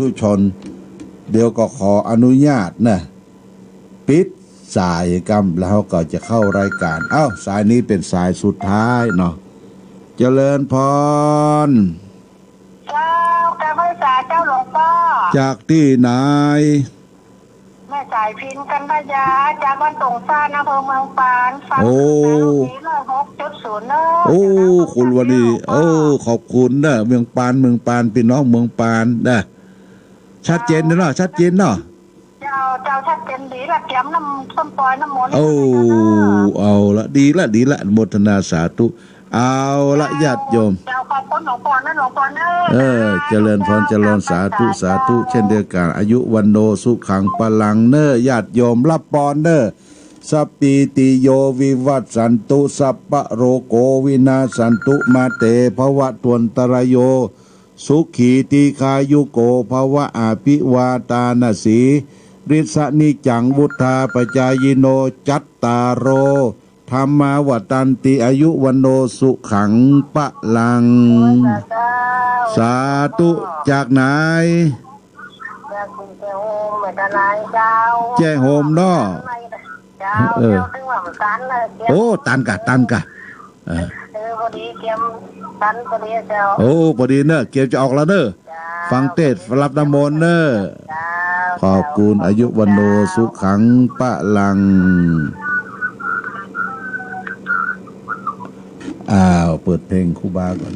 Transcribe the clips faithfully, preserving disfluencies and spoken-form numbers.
ธุชน เดี๋ยวก็ขออนุญาตนะ ปิดสายกำ แล้วก็จะเข้ารายการ เอ้า สายนี้เป๋นสายสุดท้ายเนาะ เจริญพร เจ้า กราบไหว้สาเจ้าหลวงป้อ จากตี้ไหน แม่สายพิณ กัณยา จากบ้านตงซ่าน อำเภอเมืองปาน ฟัง โอ้ ข่าวสาร ร้อยหกจุดศูนย์ เนอะ โอ้ เจ้า คุณวันนี้ โอ้ ขอบคุณเนอะ เมืองปาน เมืองปาน ปี้น้องเมืองปานนะ ชัดเจนเนาะ ชัดเจนเนาะ เจ้า เจ้า ชัดเจนดีละ เตรียมน้ำส้มปอยน้ำมนต์ โอ้ ให้เจ้าเนาะ เอาละ ดีละ ดีละ อนุโมทนาสาธุ เอาละ ญาติโยม เจ้า ขอบคุณหลวงป้อนะ หลวงป้อเนอะ เออ เจริญพร เจริญ สาธุ สาธุ เจ้า เจ้า เจ้า เช่นเดียวกั๋น อายุ วัณโณ สุขัง พลัง เนอะ ญาติโยม รับปอนเนอะ สัพพีติโย วิวัชชันตุ สัพพะโรโค วินาชชันตุ มาเต ภวัตวันตะราโย สุขี ทีฆายุโก ภวะ อภิวาทานะสีลิสสะ นิจจัง วุฑฒาปะจายิโน จัตตาโร ธัมมา วัฑฒันติ อายุ วัณโณ สุขัง พลัง สาธุ จากไหน แจ้ห่มเนาะ เจ้า เออ เจ้า เตรียมตันเลย เตรียม โอ้ ตันก่ะ ตันก่ะ เออ เออ พอดีเตรียมตันพอดีเจ้า โอ้ พอดีเนอะ เกียวจะออกแล้วเนอะ เจ้า ฟังเตสน์ รับน้ำมนต์เนอะ เจ้า ขอบคุณ เจ้า อายุ วัณโณ สุขัง พลัง อ้าว เปิดเพลงครูบาก่อน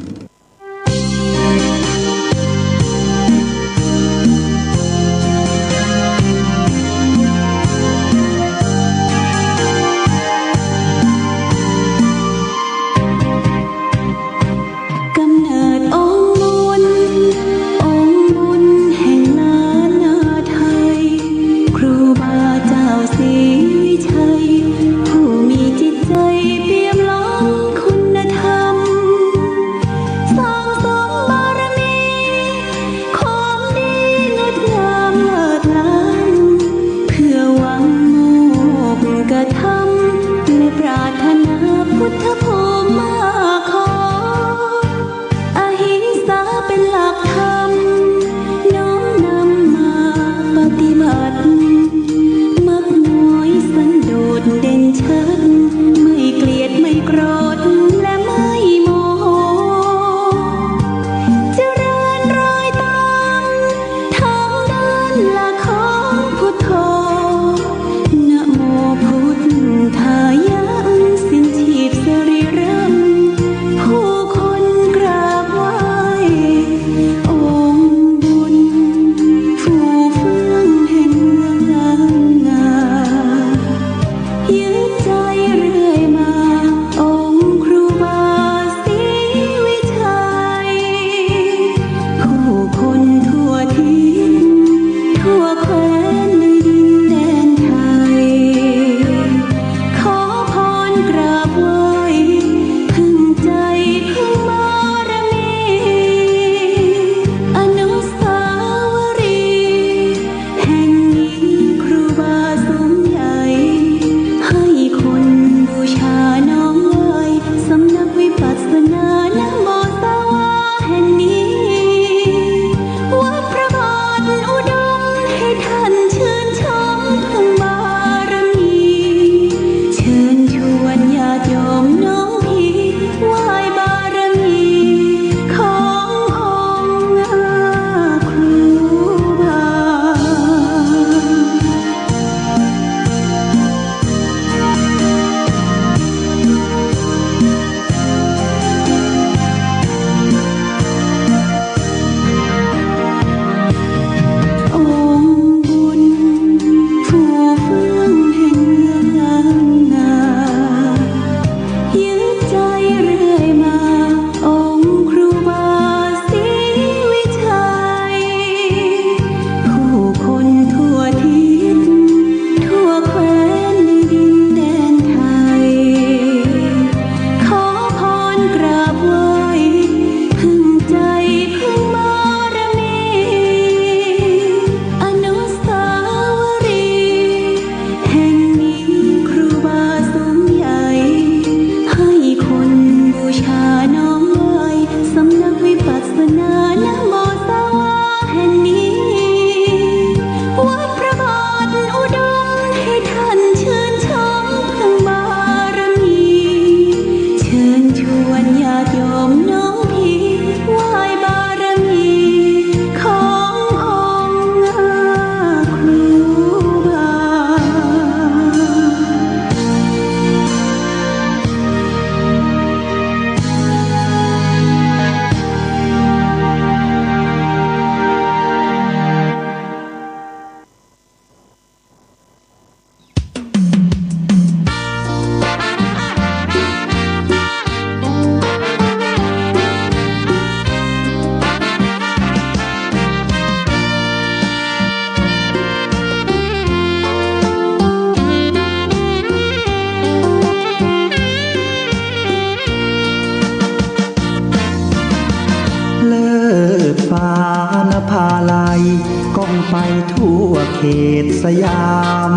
ไปทั่วเขตสยาม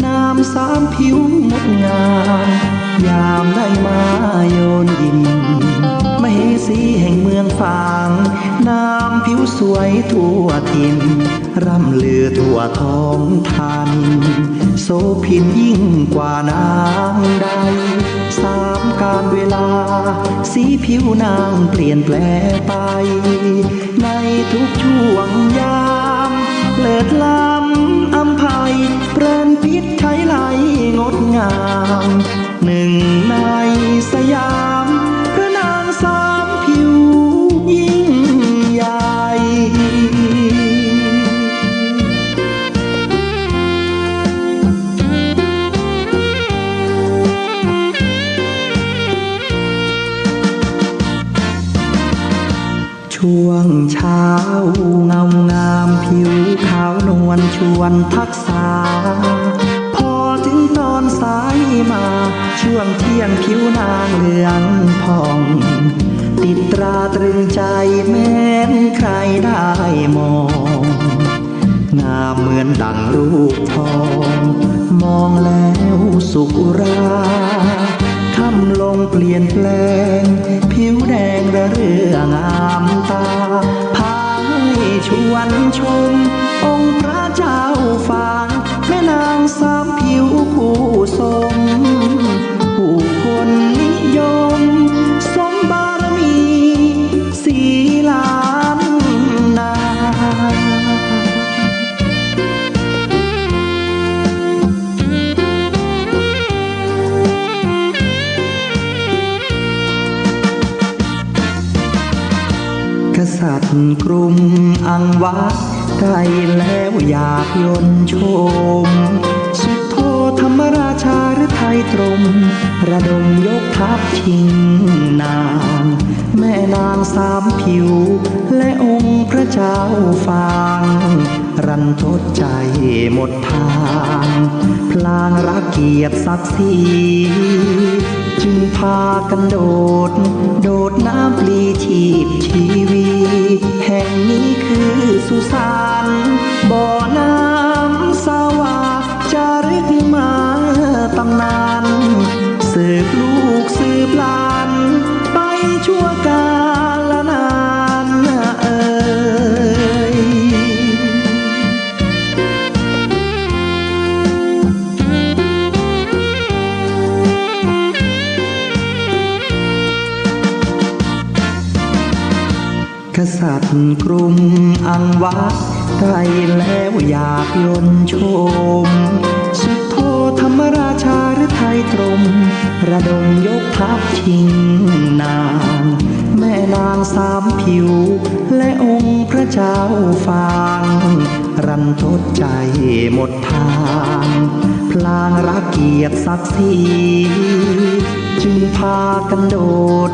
นามสามผิวงดงาม ยามได้มาโยนยิม มเหสีแห่งเมืองฝาง นามผิวสวยทั่วถิ่น ร่ำลือทั่วท้องถิ่น โสภินยิ่งกว่านางใด สามกาลเวลา สีผิวนางเปลี่ยนแปลไป ในทุกช่วงยาม เลิศล้ำอำไพ เปริญพิษไฉไลงดงาม หนึ่งในสยาม พระนางสามผิวยิ่งใหญ่ ช่วงเช้าเงางามผิวขาวนวลชวนทักษา พอถึงตอนสายมา ช่วงเที่ยงผิวนางเหลืองผ่อง ติดตราตรึงใจแม้นใครได้มอง งามเหมือนดั่งลูกทอง มองแล้วสุขอุรา ค่ำลงเปลี่ยนแปลง ผิวแดงระเรื่องามตา พาให้ชวนชม องค์พระเจ้าฝาง แม่นางสามผิวผู้สม ผู้คนนิยม สมบารมี สีล้านนา กษัตริย์กรุงอังวะ ใกล้แล้วอยากยนต์ชม สุโธธรรมราชาฤทัยตรม ระดมยกทัพชิงนาง แม่นางสามผิว และองค์พระเจ้าฝาง รันทดใจหมดทาง พลางรักเกียรติศักดิ์ศรี จึงพากันโดด โดดน้ำปลีชีพชีวี แห่งนี้คือสุสาน บ่อน้ำสวา จารึกมาตำนาน สืบลูกสืบหลาน ไปชั่วกาลนานเอ่ย กษัตริย์กรุงอังวะ ใกล้แล้วอยากยนต์ชม สุโธธรรมราชาฤทัยตรม ระดมยกทัพชิงนาง แม่นางสามผิว และองค์พระเจ้าฝาง รันทดใจหมดทาง พลางรักเกียรติศักดิ์ศรี จึงพากันโดด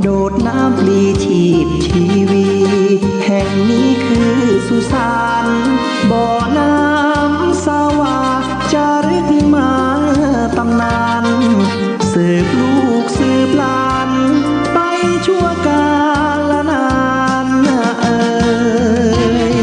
โดดน้ำปลีชีพชีวี แห่งนี้คือสุสาน บ่อน้ำสวา จารึกมาตำนาน สืบลูกสืบหลาน ไปชั่วกาลนานเอ่ย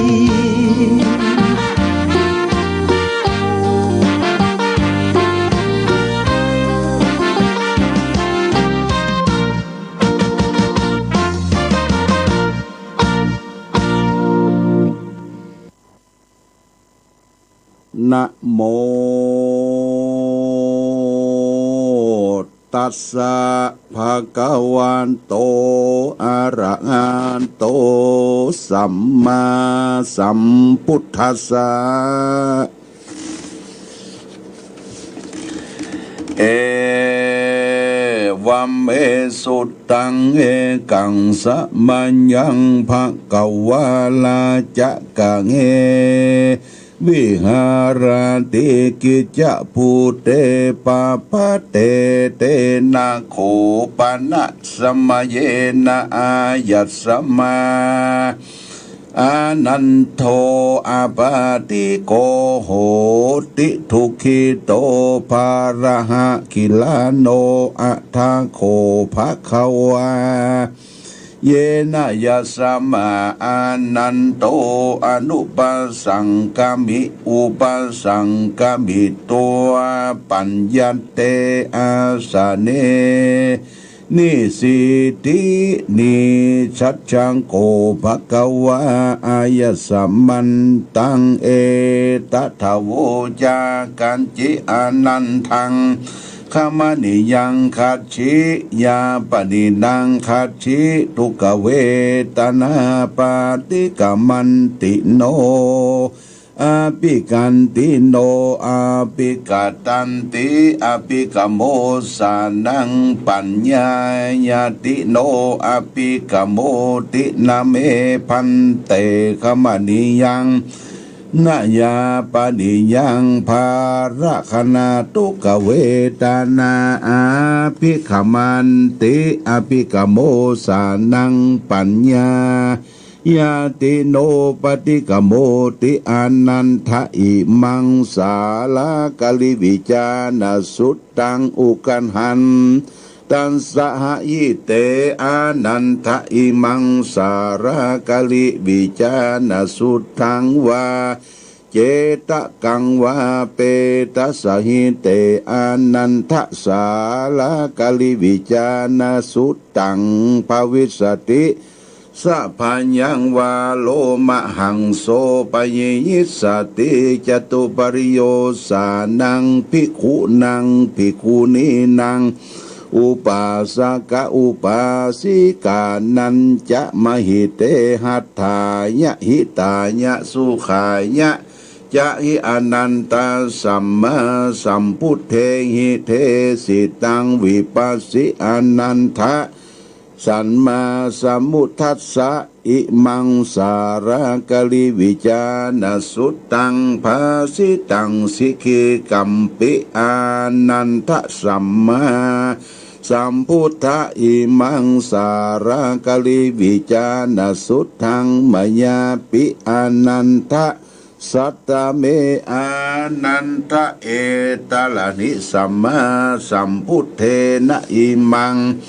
นะโม ตัสสะ ภะคะวะโต อะระหะโต สัมมาสัมพุทธัสสะ เอวัมเม สุตัง เอกัง สะมะยัง ภะคะวา ลาจะกะเง วิหารติ กิจจะปูเต ปะปะเต เตนะ โขปะนะ สะมะเยนะ อายัสมะ อานันโท อะปาติโก โหติ ทุกขิโต ภะระหะกิลาโน อะถะโข ภะคะวา Yena yasmā ānando anupasaṅkami, upasaṅkamitva paññatte āsane nisīdi. Nisajjaṃ kho bhagavā āyasmantaṃ etadavoca: Kañci anantaṃ khamanīyaṃ, kacci yā paṇīnaṃ, kacci dukkhavedanā paṭikkamanti no, appikantino appikattanti, appikkamosanaṃ paññāyati no appikkamoti. Na me bhante khamanīyaṃ na yā paṇīyaṃ, bāragaṇā dukkhavedanā appikkamanti, appikkamosanaṃ paññāyati no paṭikkamoti. Ānanda, imaṃ sārākārivicchāṇasuttaṃ uggaṇhantaṃ saha. Ite ānanda imaṃ sārākārivicchāṇasuttaṃ vā cetakampa petasahite ānanda sārākārivicchāṇasuttaṃ bhavissati. Sabbayaṃ vā lomahaṃso payyissati. Catuppariyossānaṃ bhikkhūnaṃ bhikkhunīnaṃ upāsaka upāsikānañca mahite hatthāya hitāya sukhāya ca hi ānanda sammāsambuddhehi desitaṃ vipassī ānanda sammāsambuddhassa. Imaṃ sārākārivicchāṇasuttaṃ bhāsitaṃ sikhīkampi ānanda sammāsambuddhā. Imaṃ sārākārivicchāṇasuttaṃ mayhāpi ānanda sattha me ānanda etarahi sammāsambuddhena imaṃ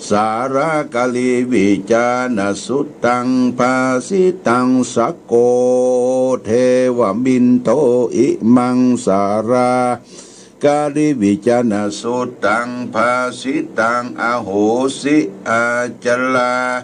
sārākārivicchāṇasuttaṃ bhāsitaṃ. Sakko devamindo imaṃ sārākārivicchāṇasuttaṃ bhāsitaṃ ahosi. Ajalā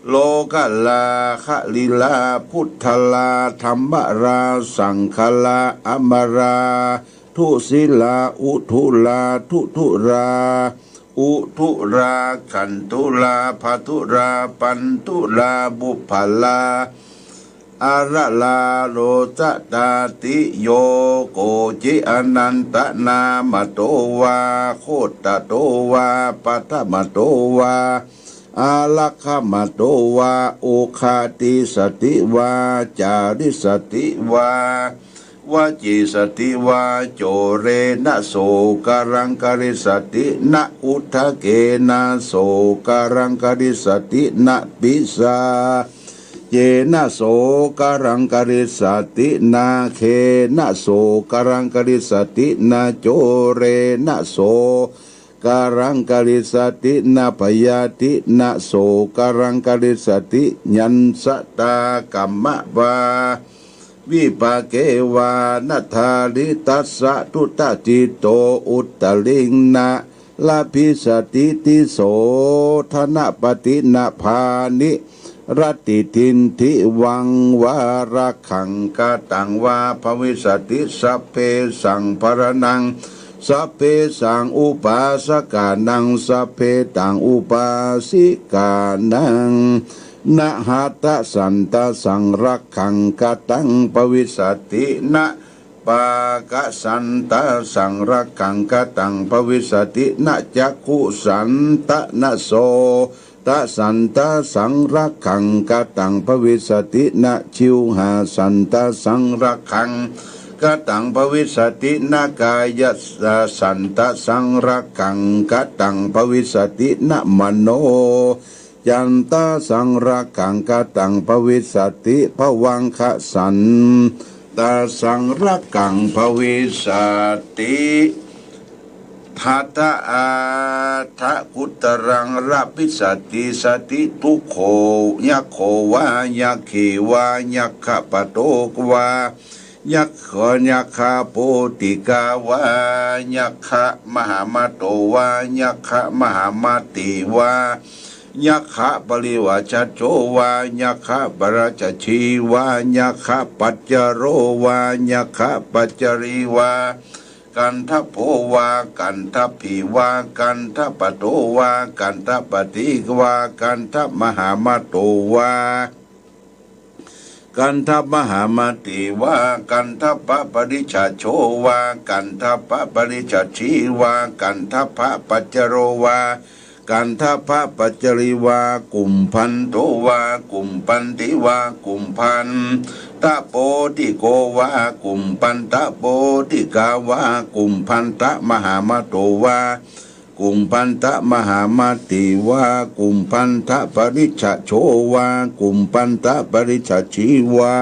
lokalā kalilā buddharā dhammarā saṅgarā amarā dusilā udulā duturā udurā gaṇḍulā bhadurā bandhurā pubbalā aralā roca tāti. Yo koci anantanāmato vā gottato vā paddamato vā ārakkamato vā oghatisaṭṭhi vā cārisaṭṭhi vā vacīsaṭṭhi vā corena so karaṃ karissati na udakena so karaṃ karissati na pisā cena so karaṃ karissati na khena so karaṃ karissati na corena so karaṃ karissati na bhayādi na so karaṃ karissati. Yaṃ jātā kamma pā vipāke vā na ṭhāri tassa duṭṭhaciṭṭho uttariṃ na labhisati. Diso dhanapati na bāni rattidiṭṭhi vaṃ vā rakkhaṃ kataṃ vā bhavissati. Sabbesaṃ baraṇaṃ sabbesaṃ upāsakānaṃ sabbetaṃ upāsikānaṃ na hatthasanthasaṃ rakkhaṃ kataṃ bhavissati na pākasanthasaṃ rakkhaṃ kataṃ bhavissati na cakkhusantha na sotasanthasaṃ rakkhaṃ kataṃ bhavissati na jivhasanthasaṃ rakkhaṃ kataṃ bhavissati na kāyasanthasaṃ rakkhaṃ kataṃ bhavissati na mano santhasaṃ rakkhaṃ kataṃ bhavissati. Bhavaggasantasaṃ rakkhaṃ bhavissati. ทัตถะ อัตถะ กุตตรัง ละพิสสะติ สสะติ ทุคโข ยัคโขวา ยัคขีวา ยัคขะปะโตวา ยัคขะ ยัคขะโปติกาวา ยัคขะมหามาโตวา ยัคขะมหามาติวา ยัคขะปริวาชะโชวา ยัคขะปะรัชชีวา ยัคขะปัจจโรวา ยัคขะปัจจรีวา กันทะโพวา กันทะผีวา กันทะปะโตวา กันทะปะติวา กันทะมหามาโตวา กันทะมหามาติวา กันทะปะปริชาโชวา กันทะปะปริชาชีวา กันทะปะปัจจโรวา กันทะปะปัจจรีวา กุมพันโตวา กุมปันติวา กุมพันตะโปติโกวา กุมปันตะโปติกาวา กุมพันตะมหามาโตวา กุมพันตะมหามาติวา กุมพันตะปริชาโชวา กุมพันตะปริชาชีวา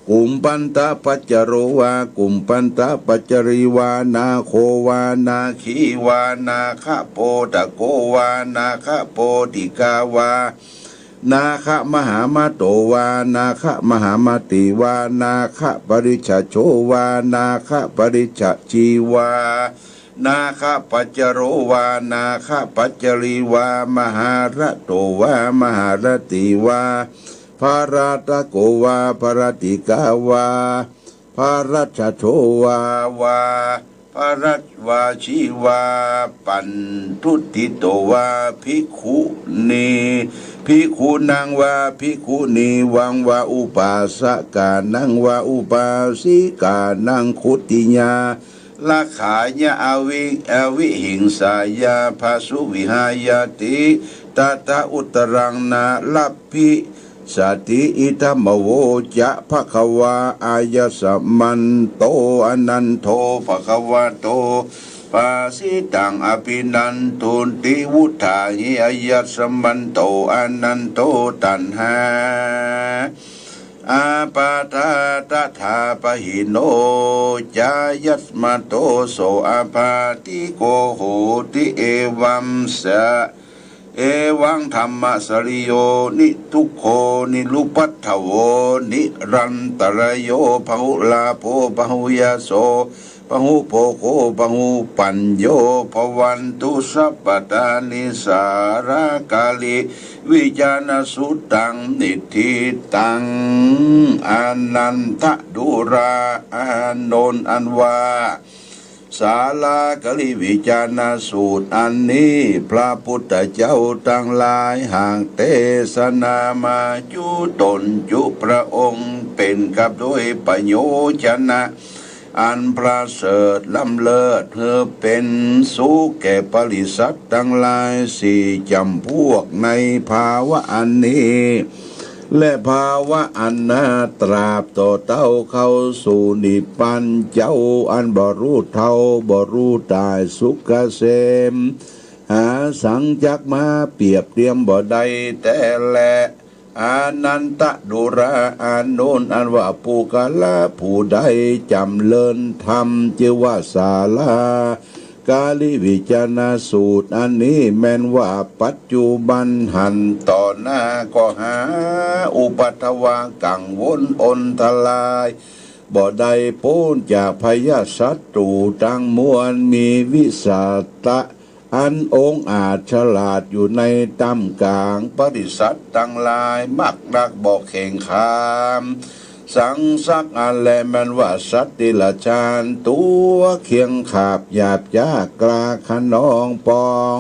กุมพันตะปัจจโรวา กุมพันตะปัจจรีวา นาโควา นาขีวา นาคะโปตะโกวา นาคะโปติกาวา นาคะมหามาโตวา นาคะมหามาติวา นาคะปริชาโชวา นาคะปริชาชีวา นาคะปัจจโรวา นาคะปัจจรีวา มหาระโตวา มหาระติวา ภาระตะโกวา ภาระติกาวา ภารัชโชวาวา ภารัวาชีวา ปันทุติโตวา ภิกขุนี ภิกขุนังวา ภิกขุนีวังวา อุปาสกานังวา อุปาสิกานัง ขุติยา ละขายะ อวิอวิหิงสายา ภาสุวิหายาติ ตะทะอุตตรัง นะ ละพิสสะติ อิทัมมโวจะ ภะคะวา อายัสมันโต อานันโท ภะคะวะโต ภาสิตัง อภินันทุนติ วุฑฒาหิ อายัสมันโต อานันโต ตัณหา อาปาทา ตถาปะหิโน จายัสมันโต โส อาปาทิโก โหติ เอวัมสะ เอวังธัมมะสะริโย นิทุกโข นิรุปัฏฐโว นิรันตะระโย พะหุลาโภ พะหุยะโส พะหุโภโค พะหุปัญโญ ภะวันตุสัพพะตา นิสสาระกาลิวิจาณสุตัง นิฏฐิตัง อานันทะดูรา อานนท์ อันว่า สาลาการิวิจารณสูตรอันนี้ พระพุทธเจ้าตังหลายหากเตสนามาจุตนจุพระองค์ เป๋นกับด้วยประโยชนะ อันประเสริฐล้ำเลิศ หื้อเป๋นสุขแก่ปริสัตว์ตังหลายสี่จ๋ำพวก ในภาวะอันนี้ และภาวะอันหน้า ตราบต่อเต้าเข้าสู่นิพพาน เจ้าอันบ่ฮู้เฒ่าบ่ฮู้ต๋าย สุขเกษม หาสังจักมาเปรียบเตียมบ่ได้แต๊แล อานันทะดูรา อานนท์ อันว่าปุคคละผู้ใดจ๋ำเริญธรรม จื้อว่าสาลาการิวิจารณสูตรอันนี้ แม่นว่าปัจจุบันหั้น ต่อหน้าก็หาอุปัทวะกังวลอนทราย บ่ได้ป๊นจากพยาธิศัตรูตังมวล มีวิสาทะอันองอาจฉลาดอยู่ในต้ามก๋างปริสัตว์ตังหลาย มักนักบ่เข่งขาม สังสักอันแล แม่นว่าสัตว์เดรัจฉาน ตั๋วเคียงขาบหยาบจ๊ากล้าคะนองปอง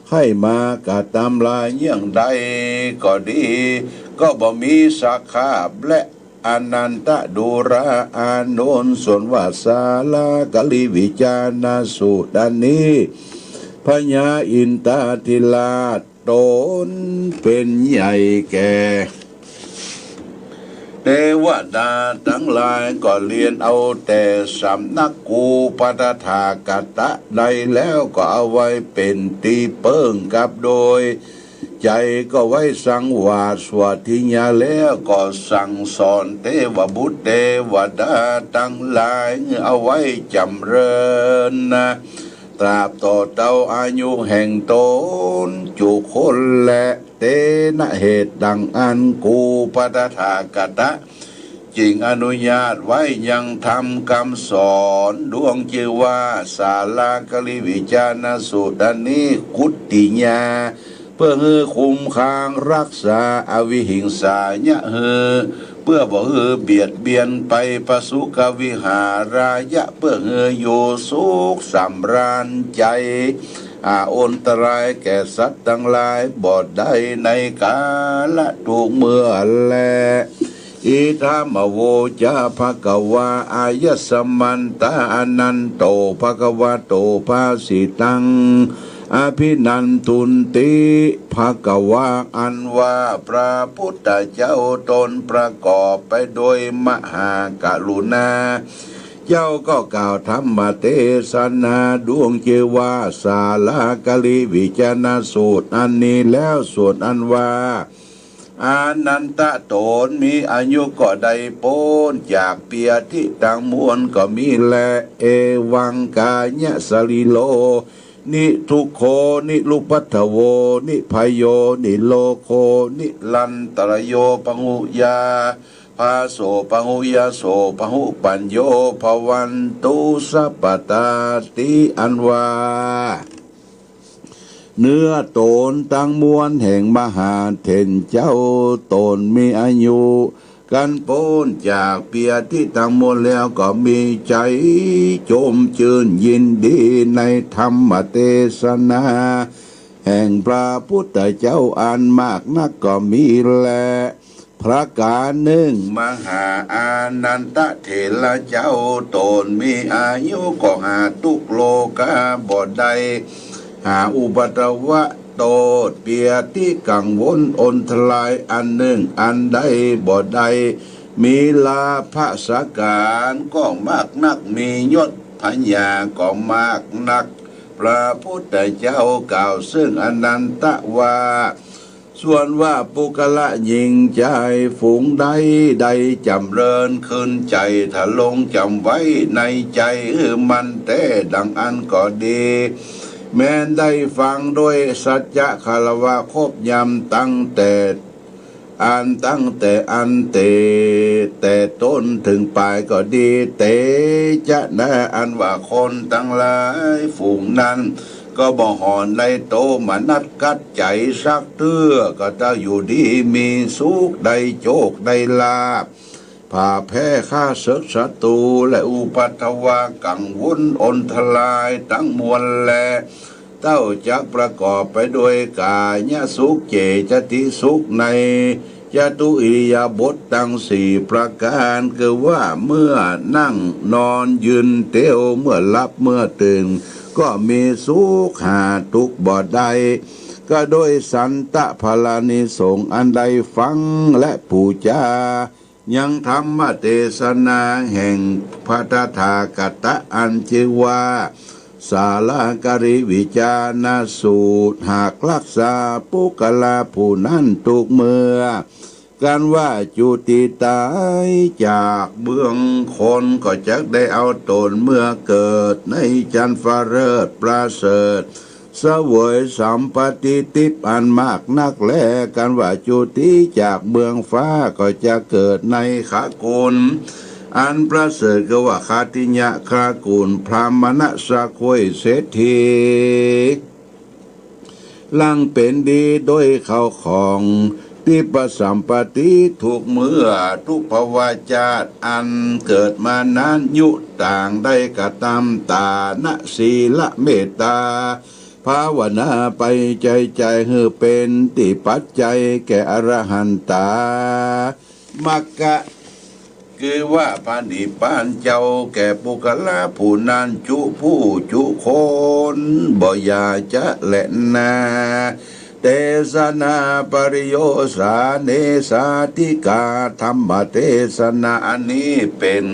ใค่มากระตำลายเยี่ยงใดก็ดี ก็บ่มีสาขาบแล อานันทะดูรา อานนท์ ส่วนว่าสาลาการิวิจารณสูตรอันนี้ พญาอินทาธิราชต๋นเป๋นใหญ่แก่ เตวดาตังหลายก็เฮียนเอาแต่สำนักครูพระตถาคตะได้แล้ว ก็เอาไว้เป๋นตี้เปิ้งกับโดย ใจ๋ก็ไว้สังวาสวัตถิญาณ แล้วก็สั่งสอนเตวบุตรเตวดาตังหลาย เอาไว้จ๋ำเริญนะ ตราบต่อเต้าอายุแห่งตนจุคนแล เตนะ เหตุดังอั้น กูพระตถาคตะ จึงอนุญาตไว้ยังธรรมกำสอนดวงจื้อว่าสาลาการิวิจารณสูตรอันนี้ กุตติยา เปื้อหื้อคุ้มครองฮักษา อวิหิงสายะ หื้อ เปื้อบ่หื้อเบียดเบียนไป ปสุขวิหารายะ เปื้อหื้ออยู่สุขสำราญใจ๋ อาอันตรายแก่สัตว์ตังหลายบ่ได้ในกาละทุกเมื่อแล อิทัมมะโวจะ ภะคะวา อายัสมันตา อานันโต ภะคะวะโต ภาสิตัง อภินันทุนติ ภะคะวา อันว่าพระพุทธเจ้าตนประกอบไปโดยมหากรุณา เจ้าก็กล่าวธรรมเตสนาดวงจื้อว่าสาลาการิวิจารณสูตรอันนี้แล้ว สูตรอันว่า อานันทะ ตนมีอายุก็ได้ป๊นจากเปียธิตังมวลก็มีแล เอวังกายะสะรีโร นิทุกโข นิรุปปัทถโว นิภัยโย นิโรโค นิรันตะระโย พะหุยา พาโส พะหุยาโส พะหุปัญโญ ภะวันตุสัพพะตาติ อันว่า เนื้อตนตังมวลแห่งมหาเถรเจ้า ตนมีอายุ กันป๊นจากเปียธิตังมวลแล้วก็มีใจ๋จมจื้นยินดีในธรรมเตสนา แห่งพระพุทธเจ้าอันมากนักก็มีแล ประก๋านนึ่ง มหาอานันทะเถระเจ้า ตนมีอายุก็หาทุกข์โรคาบ่ได้ หาอุปัทวะโต้ษเปียธิกังวลอันตรายอันนึ่งอันใดบ่ได้ มีลาภะสก๋านก็มากนัก มียศผญาก็มากนัก พระพุทธเจ้ากล่าวซึ่งอานันทะว่า ส่วนว่าปุคคละญิงจายฝูงใด ได้จ๋ำเริญขึ้นใจ๋ ถ้าลงจ๋ำไว้ในใจ๋หื้อมั่นแต๊ดังอั้นก็ดี แม้นได้ฟังโดยสัจจะคารวะครบย่ำตั้งแต่อัน ตั้งแต่อันเต แต่ต้นเถิงป๋ายก็ดี เตจะ นา อันว่าคนตังหลายฝูงนั้น ก็บ่ห่อนได้โตมนัสขัดใจ๋สักเตื้อ ก็จะอยู่ดีมีสุข ได้โจคได้ลาภ ผ่าแพ้ข้าศึกศัตรู และอุปัทวะกังวลอันตรายตังมวลแล เต้าจักประกอบไปโดยก๋ายสุข เจตสิกสุข ในจตุอิริยาบถตังสี่ประก๋าน คือว่าเมื่อนั่งนอนยืนเตียว เมื่อหลับเมื่อตื่น ก็มีสุขหาทุกข์บ่ได้ ก็โดยสันตะพลานิสงส์อันได้ฟังและปู๋จา ยังธรรมเตสนาแห่งพระตถาคตะอันจื้อว่า สาลาการิวิจารณสูตร หากฮักษาปุคคละผู้นั้นทุกเมื่อ กันว่าจุติต๋ายจากเบื้องคน ก็จักได้เอาต๋นเมื่อเกิดในจันทร์ฟ้าเลิศประเสริฐ เสวยสัมปติทิพย์อันมากนักแล กันว่าจุติจากเบื้องฟ้าก็จะเกิดในขกุลอันประเสริฐ คือว่าขัตติยะขกุล พราหมณะสะข้วยเศรษฐี หลังเป๋นดีโดยเข้าของ ทิพพสัมปติทุกเมื่อ ทุพพวชาติอันเกิดมานั้น ยุต่างได้กระตำต๋านะ ศีละ เมตตา ภาวนาไปใจ๋ใจ๋ หื้อเป๋นตี้ปัจจัยแก่อรหันตา มรรคะ คือว่าพระนิพพานเจ้าแก่ปุคคละผู้นั้นจุผู้จุคนบ่อย่าจะแลนา เตสนาปริโยสาเนสาธิกา ธรรมเตสนาอันนี้เป๋น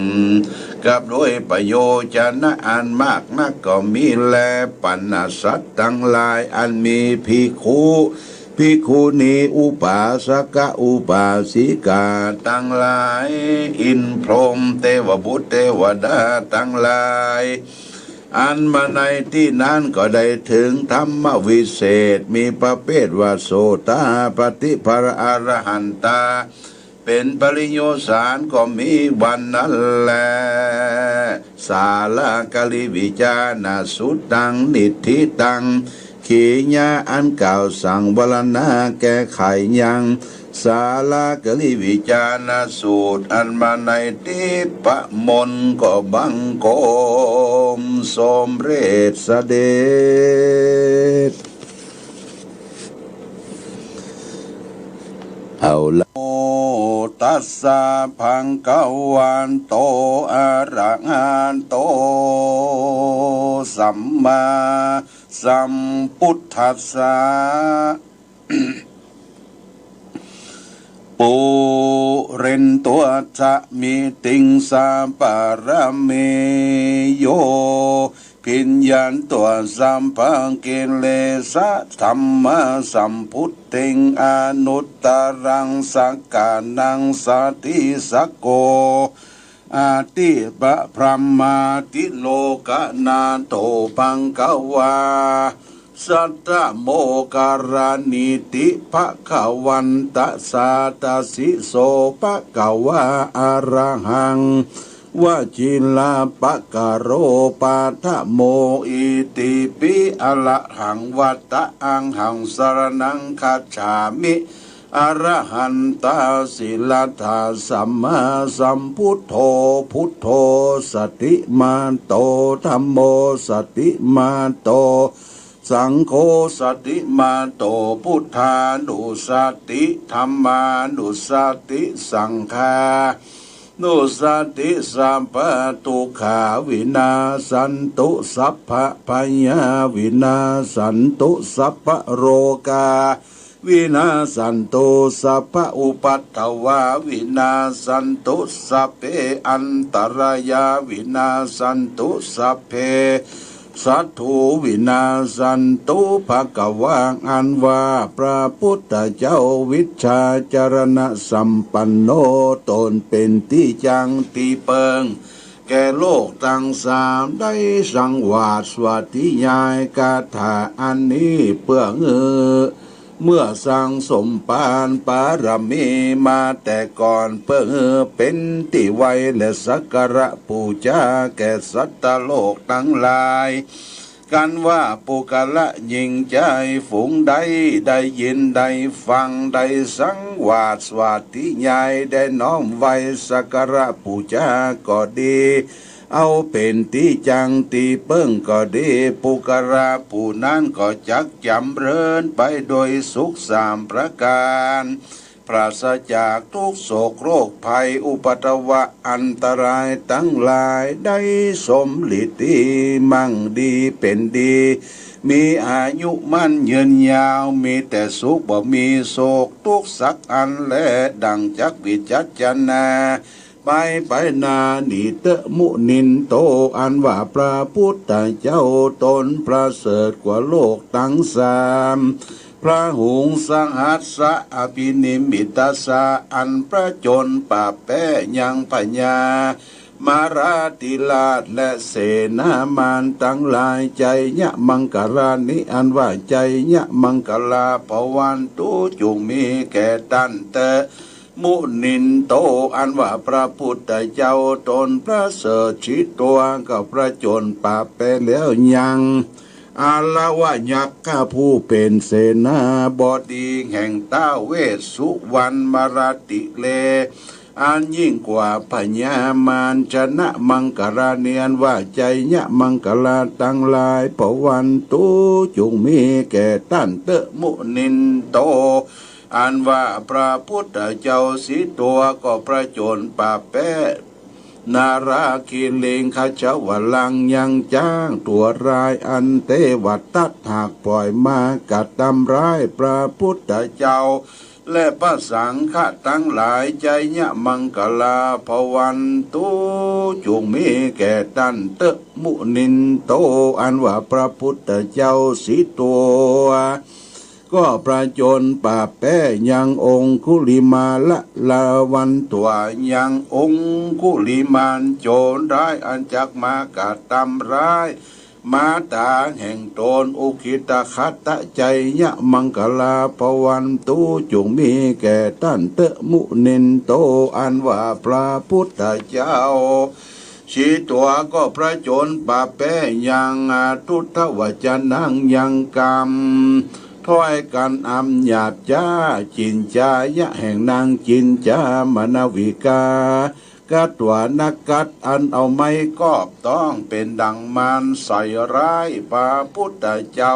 กับโดยประโยชนะอันมากนักก็มีแล ปณะสัตว์ตังหลายอันมีภิกขุ ภิกขุณี อุปาสกะอุปาสิกาตังหลาย อินทร์พรหมเตวบุตรเตวดาตังหลาย อันมาในตี้นั้นก็ได้เถิงธรรมวิเศษ มีประเภทว่าโสตาปัตติผลอรหันตา เป๋นปริโยสารก็มีวันนั้นแล สาลากริวิจานะสุตัง นิฏฐิตัง ขีญาอันกล่าวสั่งวรรณาแก้ไขยัง สาลากริวิจานะสูตร อันมาในทิพมนต์ก็บังคมสมเร็จเสด็จ เอาละ ตัสสะภะคะวะโต อะระหะโต สัมมาสัมพุทธัสสะ ปุเรนตุสังกปปะ อิตถะ เม โย ปิชฌาตุ สัพพะ กิเลสะ ธัมมาสัมพุทโธ อนุตตรัง สักกานัง สะทิสสะโก อะทิปะ พรหมาทิโลกนาโถ ภะคะวา สัตถโมคคารานิติ ภะคะวันตะสาทะสิโส ภะคะวา อะระหัง วะชิระปะกะโร ปะทะโม อิติปิ อะระหัง วะทะ อังหัง สะระณัง คัจฉามิ อะระหันตะ สิรัตถะ สัมมาสัมพุทโธ พุทโธ สะทิมาโต ธัมโม สะทิมาโต สังโฆ สะทิมาโต พุทธานุสะติ ธัมมานุสะติ สังฆานุสะติ สัพพะทุกขาวินาสสันตุ สัพพะพยาวินาสสันตุ สัพพะโรคา วินาสสันตุ สัพพะอุปัทวาวินาสสันตุ สัพเพอันตรายาวินาสสันตุ สัพเพสัตถุวินาสสันตุ ภะคะวา อันว่าพระพุทธเจ้าวิชาจรณะสัมปันโน ตนเป๋นตี้จั้งตี้เปิ้ง แก่โลกตังสาม ได้สังวาสสวาธิยายคาถาอันนี้ เปื้อหื้อ เมื่อสั่งสมปานปารมีมาแต่ก่อน เปื้อหื้อเป๋นตี้ไหว้และสักการะปู๋จาแก่สัตว์โลกตังหลาย กันว่าปุคคละญิงจายฝูงใด ได้ยินได้ฟัง ได้สังวาสสวาธิยาย ได้น้อมไหว้สักการะปู๋จาก็ดี เอาเป๋นตี้จั้งตี้เปิ้งก็ดี ปุคคละผู้นั้นก็จักจ๋ำเริญไปโดยสุขสามประก๋าน ปราศจากทุกข์โศกโรคภัยอุปัทวะอันตรายตังหลาย ได้สมฤทธิ มั่งดีเป๋นดี มีอายุมั่นยืนยาว มีแต่สุขบ่มีโศกทุกข์สักอันแล ดั่งจักวิจัชนา ไปไปนานี้เต๊อะมุนินโต อันว่าพระพุทธเจ้าตนประเสริฐกว่าโลกตังสาม พระหุงสหัสสะอภินิมมิตสะ อันผจญปราบแป๊ยังพญามาราธิราชและเสนามารตังหลาย ไชยมังคลานิ อันว่าไชยมังคลาภวันตุ จุ่งมีแก่ต้านเต๊อะ มุนินโต อันว่าพระพุทธเจ้าตนประเสริฐสิตัว ก็ผจญปราบแป๊แล้วยัง อาละวะยักขะผู้เป๋นเสนาบดีแห่งท้าวเวสสุวรรณมาราธิเรศ อันยิ่งกว่าพญามาร ไชยมังคลานิ อันว่าไชยมังคลาตังหลาย ภวันตุ จุ่งมีแก่ต้านเต๊อะ มุนินโต อันว่าพระพุทธเจ้าสิตัว ก็ผจญปราบแป๊ นาราคิริงคชวลัง ยังจ๊างตั๋วร้ายอันเตวทัตหากป่อยมากระตำร้ายพระพุทธเจ้า และพระสังฆะตังหลาย ไชยมังคลาภวันตุ จุ่งมีแก่ต้านเต๊อะ มุนินโต อันว่าพระพุทธเจ้าสิตัว ก็ผจญปราบแป๊ยังองคุลิมาละ ละวันตั๋วยังองคุลิมานโจรร้ายอันจักมากระตำร้าย มาตาแห่งตน อุคคิตะคะตะไจยะมังคะลา ภะวันตุ จุ่งมีแก่ต้านเต๊อะ มุนินโต อันว่าพระปุทธเจ้า สีตั๋วก็ผจญปะแป๊ยัง อาทุตถวจนัง ยังกำถ้อยกั๋นอันหยาบจ๊า จินจายะแห่งนางจินจา มณวิกา กัตถวานะกัตถ์อันเอาไม้กอบต้อง เป๋นดังมารใส่ร้ายพระปุทธเจ้า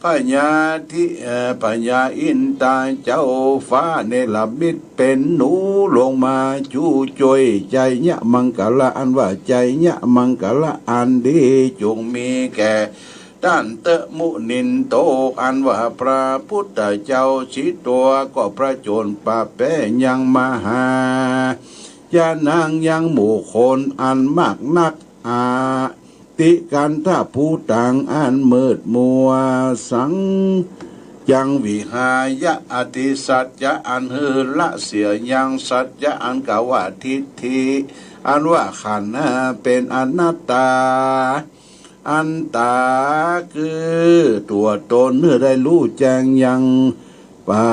พญาทิ เอ่อ พญาอินทร์เจ้าฟ้าเนรมิตเป๋นหนูลงมาจุ้ย ไจยะมังคะละ อันว่าไจยะมังคะละอันดี จุ่งมีแก่ต้านเต๊อะ มุนินโต อันว่าพระปุทธเจ้า สีตั๋วก็ผจญปะแป๊ยังมหา จานัง ยังหมู่คนอันมากนัก อาติกันทะ ภูตังอันมืดมัว สัง จัง วิหายะ อติสัจจะ อันหื้อละเสียยัง สัจจะ อันกล่าวว่าทิฏฐิ อันว่าขันธ์เป๋นอนัตตา อัตตา คือตั๋วตนหื้อได้ฮู้แจ้งยัง ปะ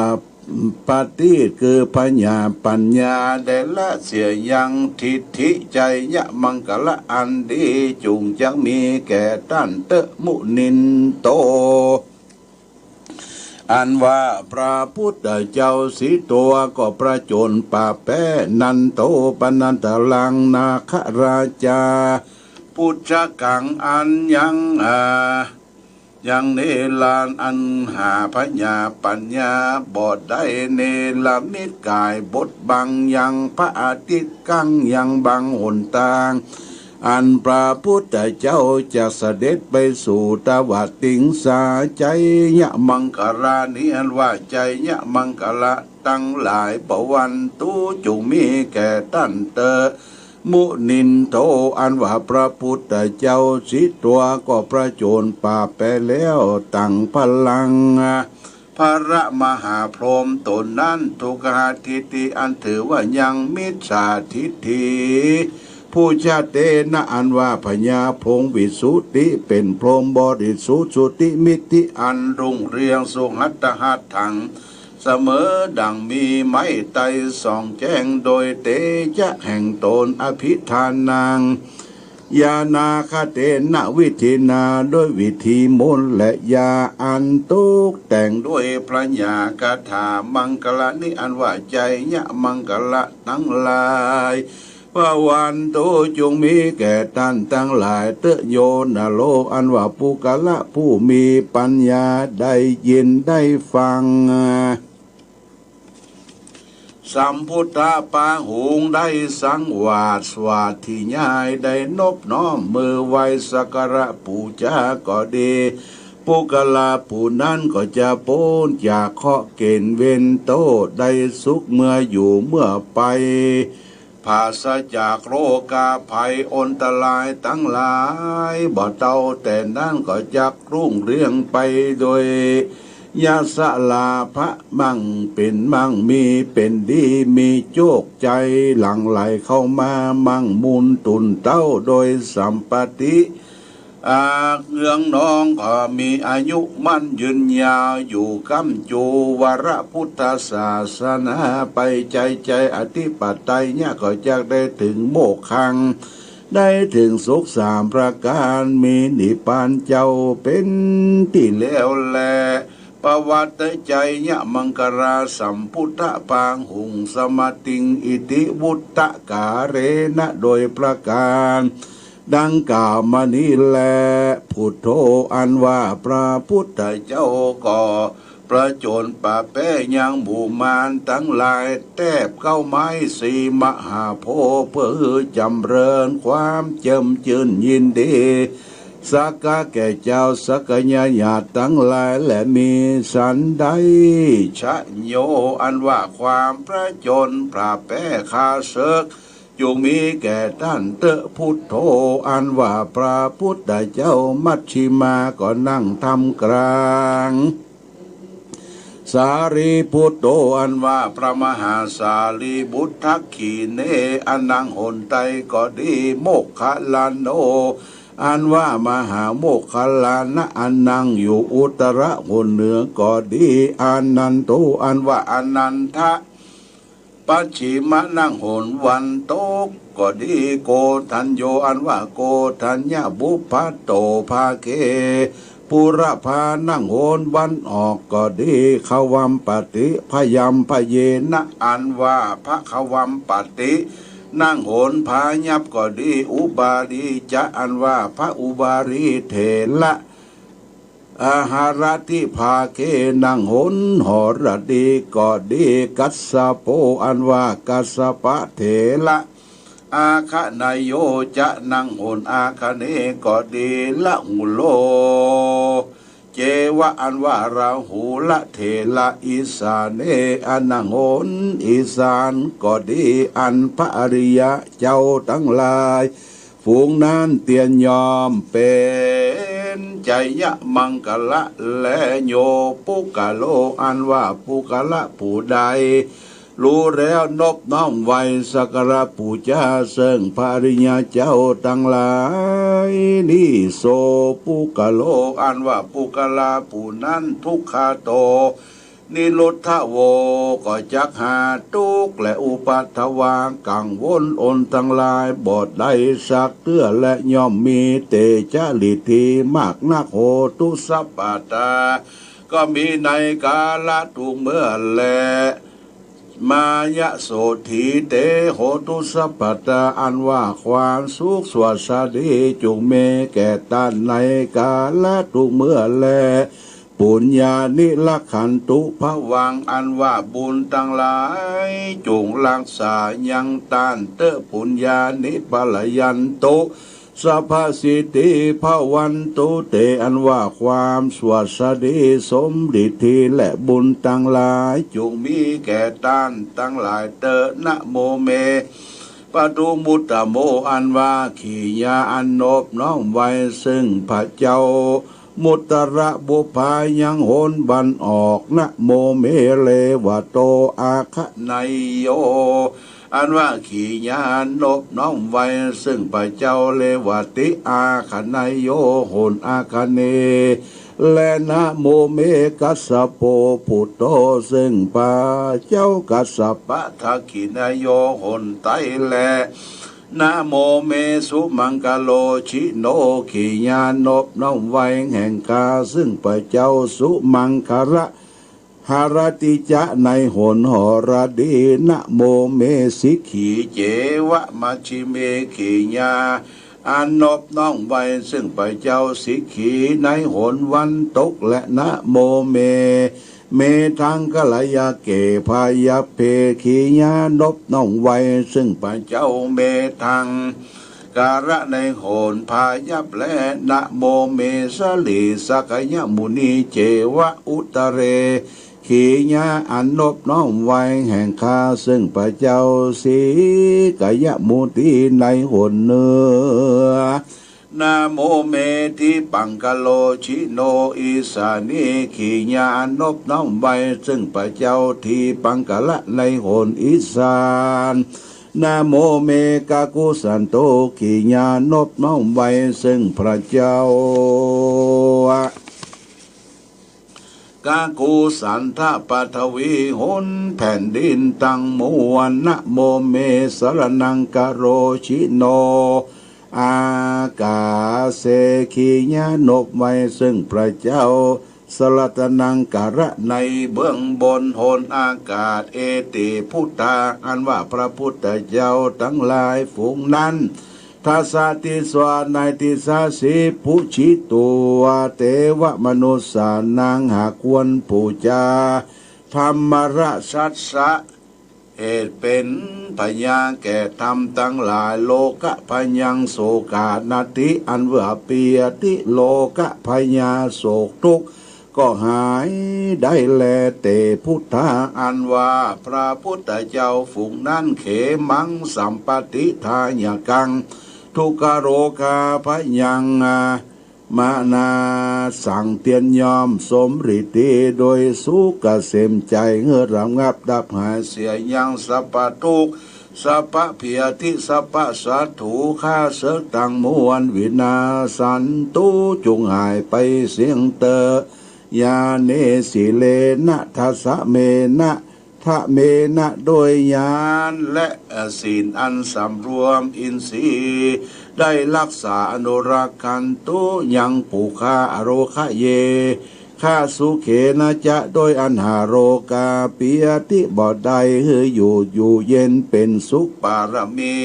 ปฏิ คือพญาปัญญา ได้ละเสียยัง ทิฏฐิ ไจยะมังคะละอันดี จุ่งจักมีแก่ต้านเต๊อะ มุนินโต อันว่าพระปุทธเจ้า สีตั๋วก็ผจญปะแป๊ นันโท ปนันทรัง นาคราชา ปุชกัง อันยัง อ่า ยังเนรันดร์ อันหาพญาปัญญาบ่ได้ เนรมิตก๋ายบดบัง ยังพระอาทิตย์กัง ยังบังหนตาง อันพระปุทธเจ้าจักเสด็จไปสู่ตวติงสา ไจยะมังคะลานี้ อันว่าไจยะมังคะละตังหลาย ภะวันตุ จุ่งมีแก่ต้านเต๊อะ มุนินโท อันว่าพระปุทธเจ้า สีตั๋วก็ผจญปะแป๊แล้ว ตังพลัง พระมหาพรหมต๋นนั้น ทุคคหทิฏฐิ อันถือว่ายังมิจฉาทิฏฐิ ปุชชะเตนะ อันว่าพญาพงศ์ วิสุทธิ เป๋นพรหมบริสุทธิ์ สุทธิมิตติ อันรุ่งเรือง สุหัตถหัตถัง เสมอดั่งมีไม้ไตรส่องแจ้ง โดยเตจะแห่งตน อภิธานัง ญาณาคะเตนะ วิธีนา ด้วยวิธีมนต์และยาอันตกแต่งด้วยผญาคาถา มังคะลานี้ อันว่าไจยะมังคะละตังหลาย ภะวันตุ จุ่งมีแก่ต้านตังหลายเต๊อะ โยนะโล อันว่าปุคคละผู้มีปัญญาได้ยินได้ฟัง สัมพุทธปาหุงค์ได้สังวาสสาธยาย ได้นบน้อมมือไหว้สักการะปู๋จาก็ดี ปุคคละผู้นั้นก็จะป๊นจากเคราะห์เกณฑ์เวรโต้ษ ได้สุขเมื่ออยู่เมื่อไป ผาศจากโรคาภัยอันตรายตังหลาย บ่เต้าแต่นั้นก็จักรุ่งเรืองไปโดยยศลาภะ มั่งเป๋นมั่งมีเป๋นดี มีโจคชัยหลั่งไหลเข้ามา มั่งมูลตุ่นเต้าโดยสัมปติ อา เอื้องน้องก็มีอายุมั่นยืนยาวอยู่ ก้ำจูวรพุทธศาสนาไป ใจ๋ใจ๋อธิปไตยะก็จักได้เถิงโมกขัง ได้เถิงสุขสามประก๋าน มีนิพพานเจ้าเป๋นตี้แล้วแล ภะวันตุ ไจยะมังคะลา สัมพุทธปาหุงค์ สมติง อิติวุตตะกาเลนะ โดยประก๋านดังกล่าวมานี้แล พุทโธ อันว่าพระพุทธเจ้าก็ผจญปะแป๊ยังหมู่มารตังหลาย แต๊บเก๊าไม้สีมหาโพธิ์ เปื้อหื้อจ๋ำเริญความเจิมจื้นยินดี สักกะแก่เจ้าสักยาญาติตังหลายแล มีสันใด ชะโย อันว่าความผจญปะแป๊ข้าศึก จุ่งมีแก่ต้านเต๊อะ พุทโธ อันว่าพระพุทธเจ้า มัชฌิมาก็นั่งท่ามกลาง สารีปุตโต อันว่าพระมหาสารีบุตร ทักขิเณ อันนั่งหนใต้ก็ดี โมคคัลลาโน อันว่ามหาโมคคัลลานะ อันนั่งอยู่อุตระหนเหนือก็ดี อานันโท อันว่าอานันทะ ปัจฉิมะ นั่งหนวันตกก็ดี โกฏัญโญ อันว่าโกฏัญญะ ปุพพะโต ภาเก ปุระพา นั่งหนวันออกก็ดี ควัมปติ พยัมภะเยนะ อันว่าพระควัมปติ นั่งหนพายัพก็ดี อุบาลีจะ อันว่าพระอุบาลีเถระ อาหารติ ภาเก นั่งหนหรดีก็ดี กัสสโป อันว่ากัสสปะเถระ อาคะเนโยจะ นั่งหนอาคะเนก็ดี ละหุโล เจวะ อันว่าราหูละเถระ อีสาเน อันนั่งหนอีสานก็ดี อันพระอริยะเจ้าตังหลาย ฝูงนั้นเตียนยอมเป๋นไจยะมังคะละแล โยปุคคโล อันว่าปุคคละผู้ใด ฮู้แล้วนบน้อมไหว้สักการะปู๋จาเซิ่งพระอริยะเจ้าตังหลายนี้ โสปุคคโล อันว่าปุคคละผู้นั้น ทุกขะโต นิรุทธะโว ก็จักหาดตุ๊กข์และอุปัทวะกังวลอนตังหลายบ่ได้สักเตื้อ และย่อมมีเตจะฤทธิมากนัก โหตุสัพพะตา ก็มีในกาละทุกเมื่อแล มายะโสถีเต โหตุสัพพะตา อันว่าความสุขสวัสดีจุ่งมีแก่ต้านในกาละทุกเมื่อแล ปุญญานิรักขันตุภะวัง อันว่าบุญตังหลายจุ่งฮักษายังต้านเต๊อะ ปุญญานิปะระยันตุ สัพพะสิทธิภะวันตุเต อันว่าความสวัสดีสมฤทธิและบุญตังหลายจุ่งมีแก่ต้านตังหลายเต๊อะ นะโมเม ปะทุมมุตตะโม อันว่ากิริยาอันนบน้อมไหว้เซิ่งพระเจ้า มุตตระบุพพายังหนวันออก นะโมเม เรวะโต อาคะเนโย อันว่ากิริยานบน้อมไหว้เซิ่งพระเจ้าเรวะติ อาคะเนโย หนอาคะเน และนะโมเม กัสสโป ปุตโต เซิ่งพระเจ้ากัสสปะ ทักขิเนโย หนใต้แล นะโมเม สุมังคะโล ชิโน กิริยานบน้อมไหว้แห่งข้าเซิ่งพระเจ้าสุมังคะละ หรติจะ ในหนหรดี นะโมเม สิกขี เจวะ มัชฌิเม กิริยาอันนบน้อมไหว้เซิ่งพระเจ้าสิกขีในหนวันตก และนะโมเม เมทังคะละยะเก พยัพเพ กิริยานบน้อมไหว้เซิ่งพระเจ้าเมทังคะละในหนพยัพ และนะโมเม สะหลีสักยมุนี เจวะ อุตเร กิริยาอันนบน้อมไหว้แห่งข้าเซิ่งพระเจ้าสิกยมุนีในหนเหนือ นะโมเม ทิปังคะโล ชิโน อีสานี กิริยาอันนบน้อมไหว้เซิ่งพระเจ้าทิปังคะละในหนอีสาน นะโมเม กากุสันโต กิริยานบน้อมไหว้เซิ่งพระเจ้า กากุสันทะ ปัทวี หนแผ่นดินตังมวล นะโมเม สะระนังคะโล ชิโน อากาเส กิริยานบไหว้เซิ่งพระเจ้า สะระนังคะละในเบื้องบนหนอากาศ เอติ พุทธา อันว่าพระพุทธเจ้าตังหลายฝูงนั้น ทัสสะ ทิศา ในทิศาสิบ ปุจฉิตุ เตวะ มนุสสานัง หากควรปู๋จา ธัมมะระสัสสะ เหตุเป๋นพยาแก่ธรรมตังหลาย โลกะพยัง โสกานัตถิ อันว่าเปียติโลกะพยา โศกทุกข์ก็หายได้แล เต พุทธา อันว่าพระพุทธเจ้าฝูงนั้น เขมัง สัมปะติฏฐายะกัง ทุกขโรคาพยัง มะนาสัง เตียนยอมสมฤทธิโดยสุขเกษมใจ๋ หื้อระงับดับหายเสียยังสัพพะทุกข์ สัพพะภัยยาธิ สัพพะศัตรู ข้าศึกตังมวล วินาสสันตุ จุ่งหายไปเสี้ยงเต๊อะ ญาเณ ศีเลนะ ทะสะเมนะ ทะเมนะ ด้วยญาณและศีลอันสำรวม อินทรีย์ได้รักษา อนุรักขันตุ ยังปุคคา อโรคะเย ข้า สุเขนะจะ ด้วยอันหาโรคา ภัยยาธิ บ่ได้หื้ออยู่ อยู่เย็นเป๋นสุข ปารมี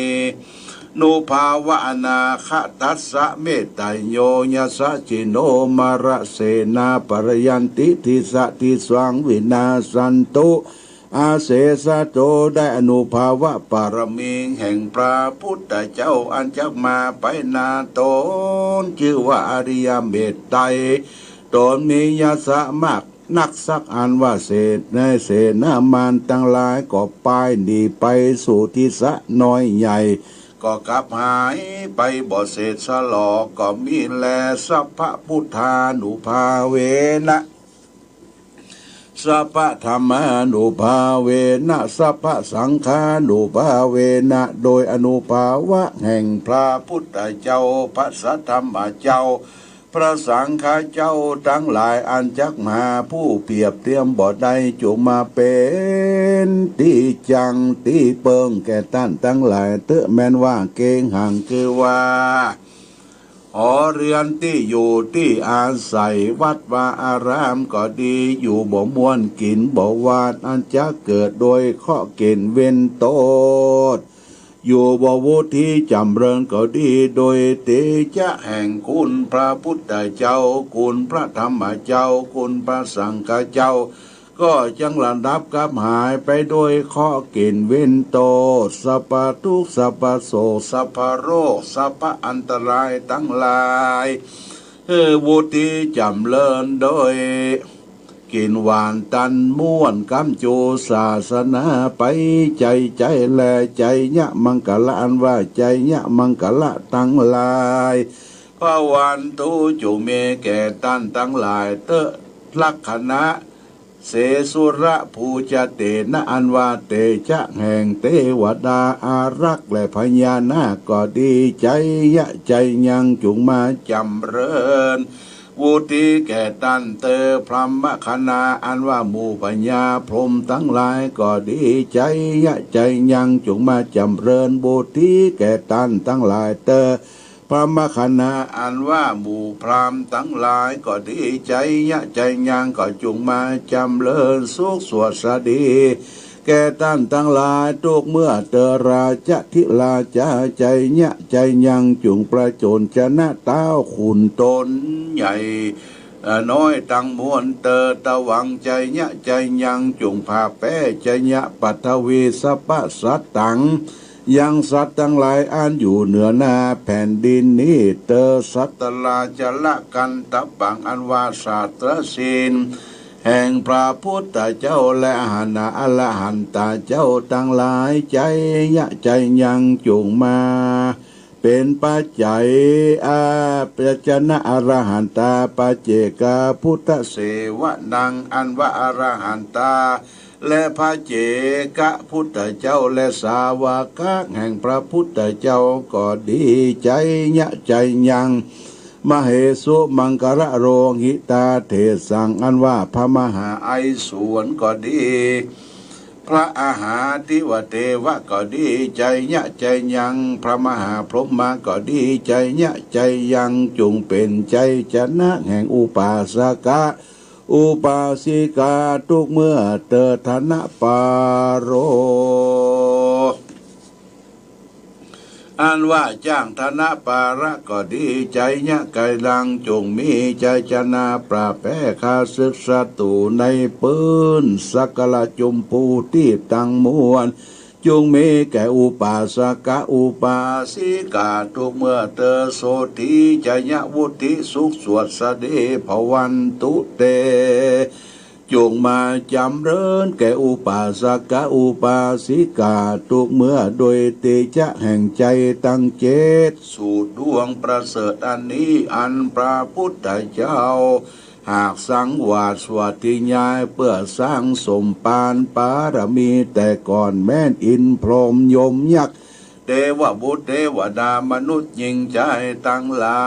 นุภาวะ อนาคตัสสะ เมตตาโย ยัสสะ จิโน มะระเสนา ปะระยันติ ทิสะ ทิสสัง วินาสสันตุ อาเสสะโต ได้อานุภาวะ ปารมีแห่งพระพุทธเจ้า อันจักมาไปหน้าต๋น จื้อว่าอริยเมตไตร ต๋นมียศมากนักสักอันว่า เสน เสนามารตังหลายก็ป้ายหนีไปสู่ทิศะน้อยใหญ่ ก็กลับหายไปบ่เสร็จสลอ ก็มีแล สัพพะพุทธานุภาเวนะ สัพพะธัมมานุภาเวนะ สัพพะสังฆานุภาเวนะ โดยอานุภาวะแห่งพระพุทธเจ้า พระสัทธรรมเจ้า พระสังฆเจ้าตังหลาย อันจักหาผู้เปรียบเทียมบ่ได้ จุ่งมาเป๋นตี้จั้งตี้เปิ้งแก่ต้านตังหลายเต๊อะ แม้นว่าเก๋งหัง คือว่า หอเฮือนตี้อยู่ตี้อาศัย วัดวาอารามก็ดี อยู่บ่ม่วนกิ๋นบ่หวาด อันจักเกิดโดยเคราะห์เก๋ณฑ์เวรโต้ษ อยู่บ่วุฒิจ๋ำเริญก็ดี โดยเตจะแห่งคุณพระพุทธเจ้า คุณพระธรรมเจ้า คุณพระสังฆเจ้า ก็จักระดับกลับหายไปโดยเคราะห์เก๋ณฑ์เวรโต้ษ สัพพะทุกข์ สัพพะโศก สัพพะโรค สัพพะอันตรายตังหลาย หื้อวุฒิจ๋ำเริญโดยกิ๋นหวานตันม่วน ก๋ำจู๋ศาสนาไป ไจไจแล ไจยะมังคละ อันว่าไจยะมังคละตังหลาย ภะวันตุ จุ่งมีแก่ต้านตังหลายเต๊อะ ลักขณะ เสสุระภูจะเตนะ อันว่าเตจะแห่งเตวดาอารักษ์และพญานาคก็ดี ไจยะไจยัง จุ่งมาจ๋ำเริญ วุฒิแก่ต้านเต๊อะ พรหมคณา อันว่าหมู่พญาพรหมตังหลายก็ดี ไจยะไจยัง จุ่งมาจ๋ำเริญ วุฒิแก่ต้านตังหลายเต๊อะ พรหมคณา อันว่าหมู่พราหมณ์ตังหลายก็ดี ไจยะไจยัง ก็จุ่งมาจ๋ำเริญสุขสวัสดี แก่ต้านตังหลาย ทุกเมื่อเต๊อะ ราชธิราจา ไจยะไจยัง จุ่งประโจญชนะต้าวขุนตนใหญ่ เอ่อ น้อยตังมวลเต๊อะ ตะวัง ไจยะไจยัง จุ่งผ่าแป๊ชัยยะปัทวีสัพพะสัตตัง ยังสัตว์ตังหลายอันอยู่เหนือหน้าแผ่นดินนี้เต๊อะ สัตตราจละกันตะปัง อันว่าศาสตรศีลแห่งพระพุทธเจ้าและอรหันตาเจ้าตังหลาย ไจยะไจยัง จุ่งมา เป๋นปัจจัย อา ปัจจนะอรหันตา ปัจเจกาพุทธเสวนัง อันว่าอรหันตา และปัจเจกพุทธเจ้า และสาวกะแห่งพระพุทธเจ้าก็ดี ไจยะไจยัง มเหสุมังคละโลหิตาเถสสัง อันว่าพระมหาไอสวนก็ดี พระอาหาติวเตวะก็ดี ไจยะไจยัง พระมหาพรหมะก็ดี ไจยะไจยัง จุ่งเป๋นไจชนะแห่งอุปาสกะ อุปาสิกา ทุกเมื่อเต๊อะ ธนปาโร อันว่าจ้างธนปาระก็ดี ไจยะไจยัง จุ่งมีไจชนะปราบแป๊ข้าศึกศัตรู๋ในปื้นสักกะละจุมพูตี้ตังมวล จุ่งมีแก่อุปาสกะอุปาสิกา ทุกเมื่อเต๊อะ โสตถี ไจยะวุฒิ สุขสวัสดี ภะวันตุเต จุ่งมาจ๋ำเริญแก่อุปาสกะอุปาสิกา ทุกเมื่อโดยเตจะแห่งไจตังเจ็ด สู่ดวงประเสริฐอันนี้ อันพระพุทธเจ้า หากสังวาสวัตถิญาณเปื้อสร้างสมปานปารมี แต่ก่อนแม้นอินทร์พรหมยมยักษ์ เตวบุตรเตวดามนุษย์หญิงจายตังหลา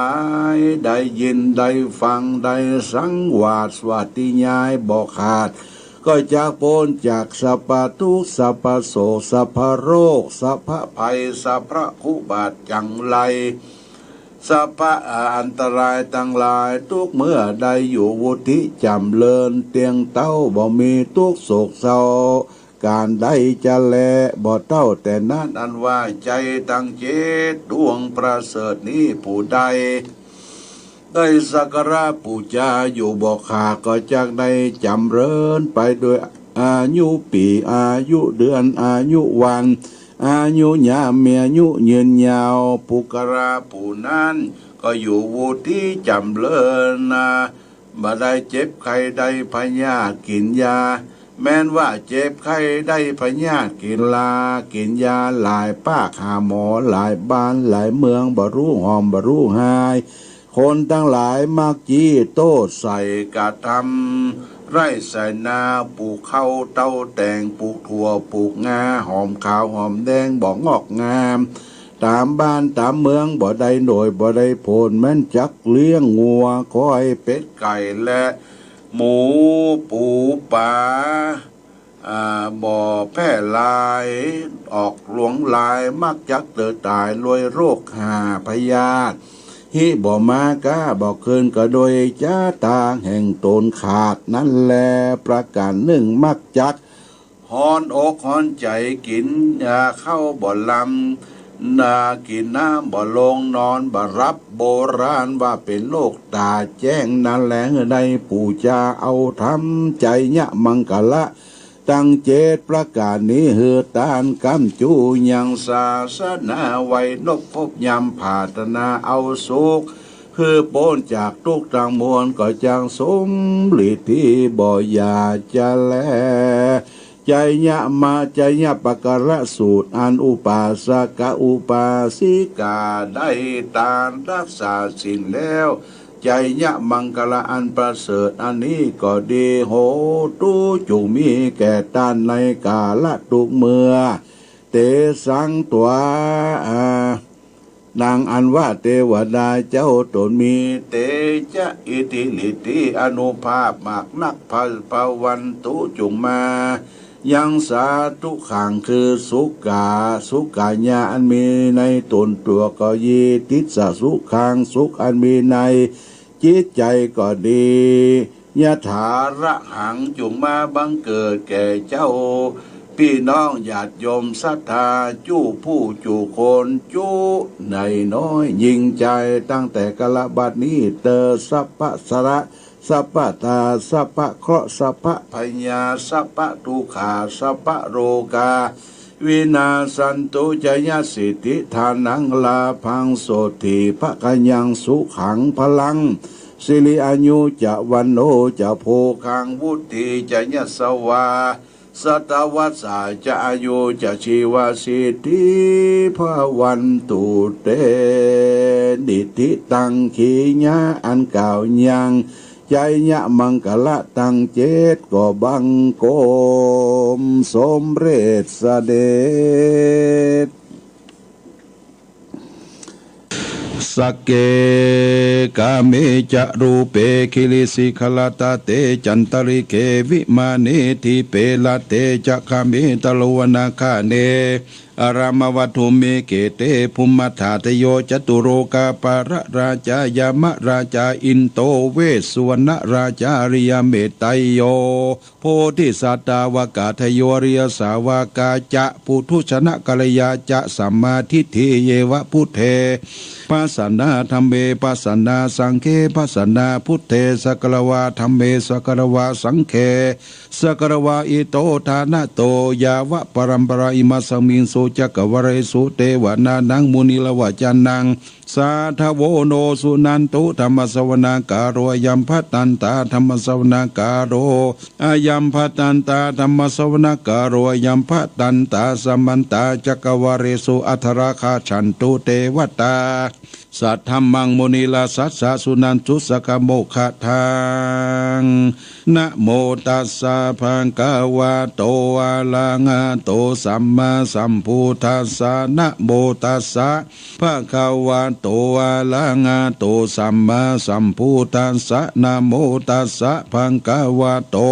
ย ได้ยินได้ฟังได้สังวาสวัตถิญาณบ่ขาด ก็จักป๊นจากสัพพะตุ๊กข์สัพพะโศกสัพพะโรคสัพพะภัยสัพพะอุบัติจังไร สัพพะอันตรายตังหลาย ตุ๊กเมื่อใดอยู่วุฒิจ๋ำเริญเตียงเต้า บ่มีตุ๊กข์โศกเศร้าก๋านใดจะแล บ่เต้าแต่นั้นอันว่าใจ๋ตังเจ็ดดวงประเสริฐนี้ผู้ใด ได้สักการะปู๋จาอยู่บ่ขาด ก็จักได้จ๋ำเริญไปโดยอายุปี๋ อายุเดือน อายุวัน อายุยาม มีอายุยืนยาว ปุคคละผู้นั้นก็อยู่วุฒิจ๋ำเริญนา บ่ได้เจ็บไข้ได้พยาธิกิ๋นยา แม้นว่าเจ็บไข้ได้พยาธิกิ๋นลา กิ๋นยาหลายปาก หาหมอหลายบ้านหลายเมือง บ่ฮู้หอมบ่ฮู้หาย คนตังหลายมักจี้โต้ษใส่ กระทำไฮ่ไถนา ปลูกข้าวเต้าแตง ปลูกถั่ว ปลูกงา หอมขาวหอมแดง บ่งอกงาม ต๋ามบ้านต๋ามเมือง บ่ได้หน่วย บ่ได้ผล แม้นจักเลี้ยงงัว ควาย เป็ด ไก่ และหมู ปู ป๋า อ่า บ่แพร่หลาย ออกหลวงหลาย มักจักเต๋อต๋ายโดยโรคหาพยาธิ หิบ่มาก้า บ่คืนกระโดยจ๊าตางแห่งต๋นขาด นั้นแล ประก๋านนึ่ง มักจักฮ้อนอกฮ้อนใจ๋ กิ๋น อ่า ข้าวบ่ลำ นา กิ๋นน้ำบ่ลง นอนบ่หลับ โบราณว่าเป๋นโรคต๋าแจ้ง นั้นแล ได้ปู๋จาเอาธรรม ไชยมังคละ ตังเจ็ดประก๋านนี้ หื้อต้านก้ำจู้ยังศาสนา ไว้นบครบยาม ผาถนาเอาสุข หื้อป๊นจากตุ๊กข์ตังมวล ก็จักสมฤทธิบ่อย่าจะแล ไชยมะ ไชยปกรณสูตร อันอุปาสกอุปาสิกาได้ตานรักษาศีลแล้ว ไชยมังคละอันประเสริฐอันนี้ก็ดี โหตุ จุ่งมีแก่ต้านในก๋าละตุ๊กเมื่อ เตสัง ตั๋ว อ่า ดังอันว่าเตวดาเจ้าต๋นมี เตจะ อิทธิฤทธิอานุภาพมากนัก ภะ ภะวันตุ จุ่งมายังสา สุขัง คือสุขะ สุขายาอันมีในต๋นตั๋วก็ดี ติสสะสุขัง สุขอันมีในจิตใจ๋ก็ดี ยะถาระหัง จุ่งมาบังเกิดแก่เจ้า ปี้น้องญาติโยมศรัทธา จุผู้จุคน จุใหญ่น้อยยิ่งใหญ่ ตั้งแต่กาลบัดนี้เตอ สัพพะสะระ สัพพะตา สัพพะเคราะห์ สัพพะพยาธิ สัพพะทุกขา สัพพะโรกา วินาสสันตุ ไชยสิทธิ ธนัง ลาภัง โสตถี ภะคะยัง สุขัง พลัง สิริ อายุจะ วัณโณจะ โภคัง วุฒี จะ ยะสวา สัตตวัสสา จะ อายุจะ ชีวสิทธิ ภะวันตุ เต นิทธิตัง ขียะ อันกล่าวยัง ไชยมังคละตังเจ็ดก็บังคมสมเร็จเสด็จ สักเก กาเม จะ รูปเป กิริสิขะระตะเต จันตะริเก วิมาเน ดีเป รัตเต จะ กาเม ตะโรวนาคาเน อะรามะวัดธุมเม เขเต ภุมมะถาตะโย จะตุโรกาปาละราชา ยามะราชา อินโด เวสสุวรรณราชา อริยะเมตตัยโย โพธิสัตตาวากาทะโย อริยสาวกาจะ ปุถุชนะกัลยาจะ สัมมาทิฏฐิเยวะ พุทเท ภาสสะนา ธัมเม ภาสสะนา สังเฆ ภาสสะนา พุทเท สักการะวา ธัมเม สักการะวา สังเฆ สักการะวา อิโต ทานะโต ยาวะปะรัมปะรา อิมัสสะมิงสุ จักกะวาเลสุ เตวะนานัง มุนิรวะจานัง สาธะโว โน สุนันตุ ธัมมะสะวะนะกาโล อะยัมภะทันตา ธัมมะสะวะนะกาโล อะยัมภะทันตา ธัมมะสะวะนะกาโล อะยัมภะทันตา สะมันตะ จักกะวาเลสุ อัตถะระคัจฉันตุ เตวะตา saddhammaṃ munirājassa suṇantu saggamokkhadaṃ. Namo tassa bhagavato arahato sammāsambuddhassa. Namo tassa bhagavato arahato sammāsambuddhassa. Namo tassa bhagavato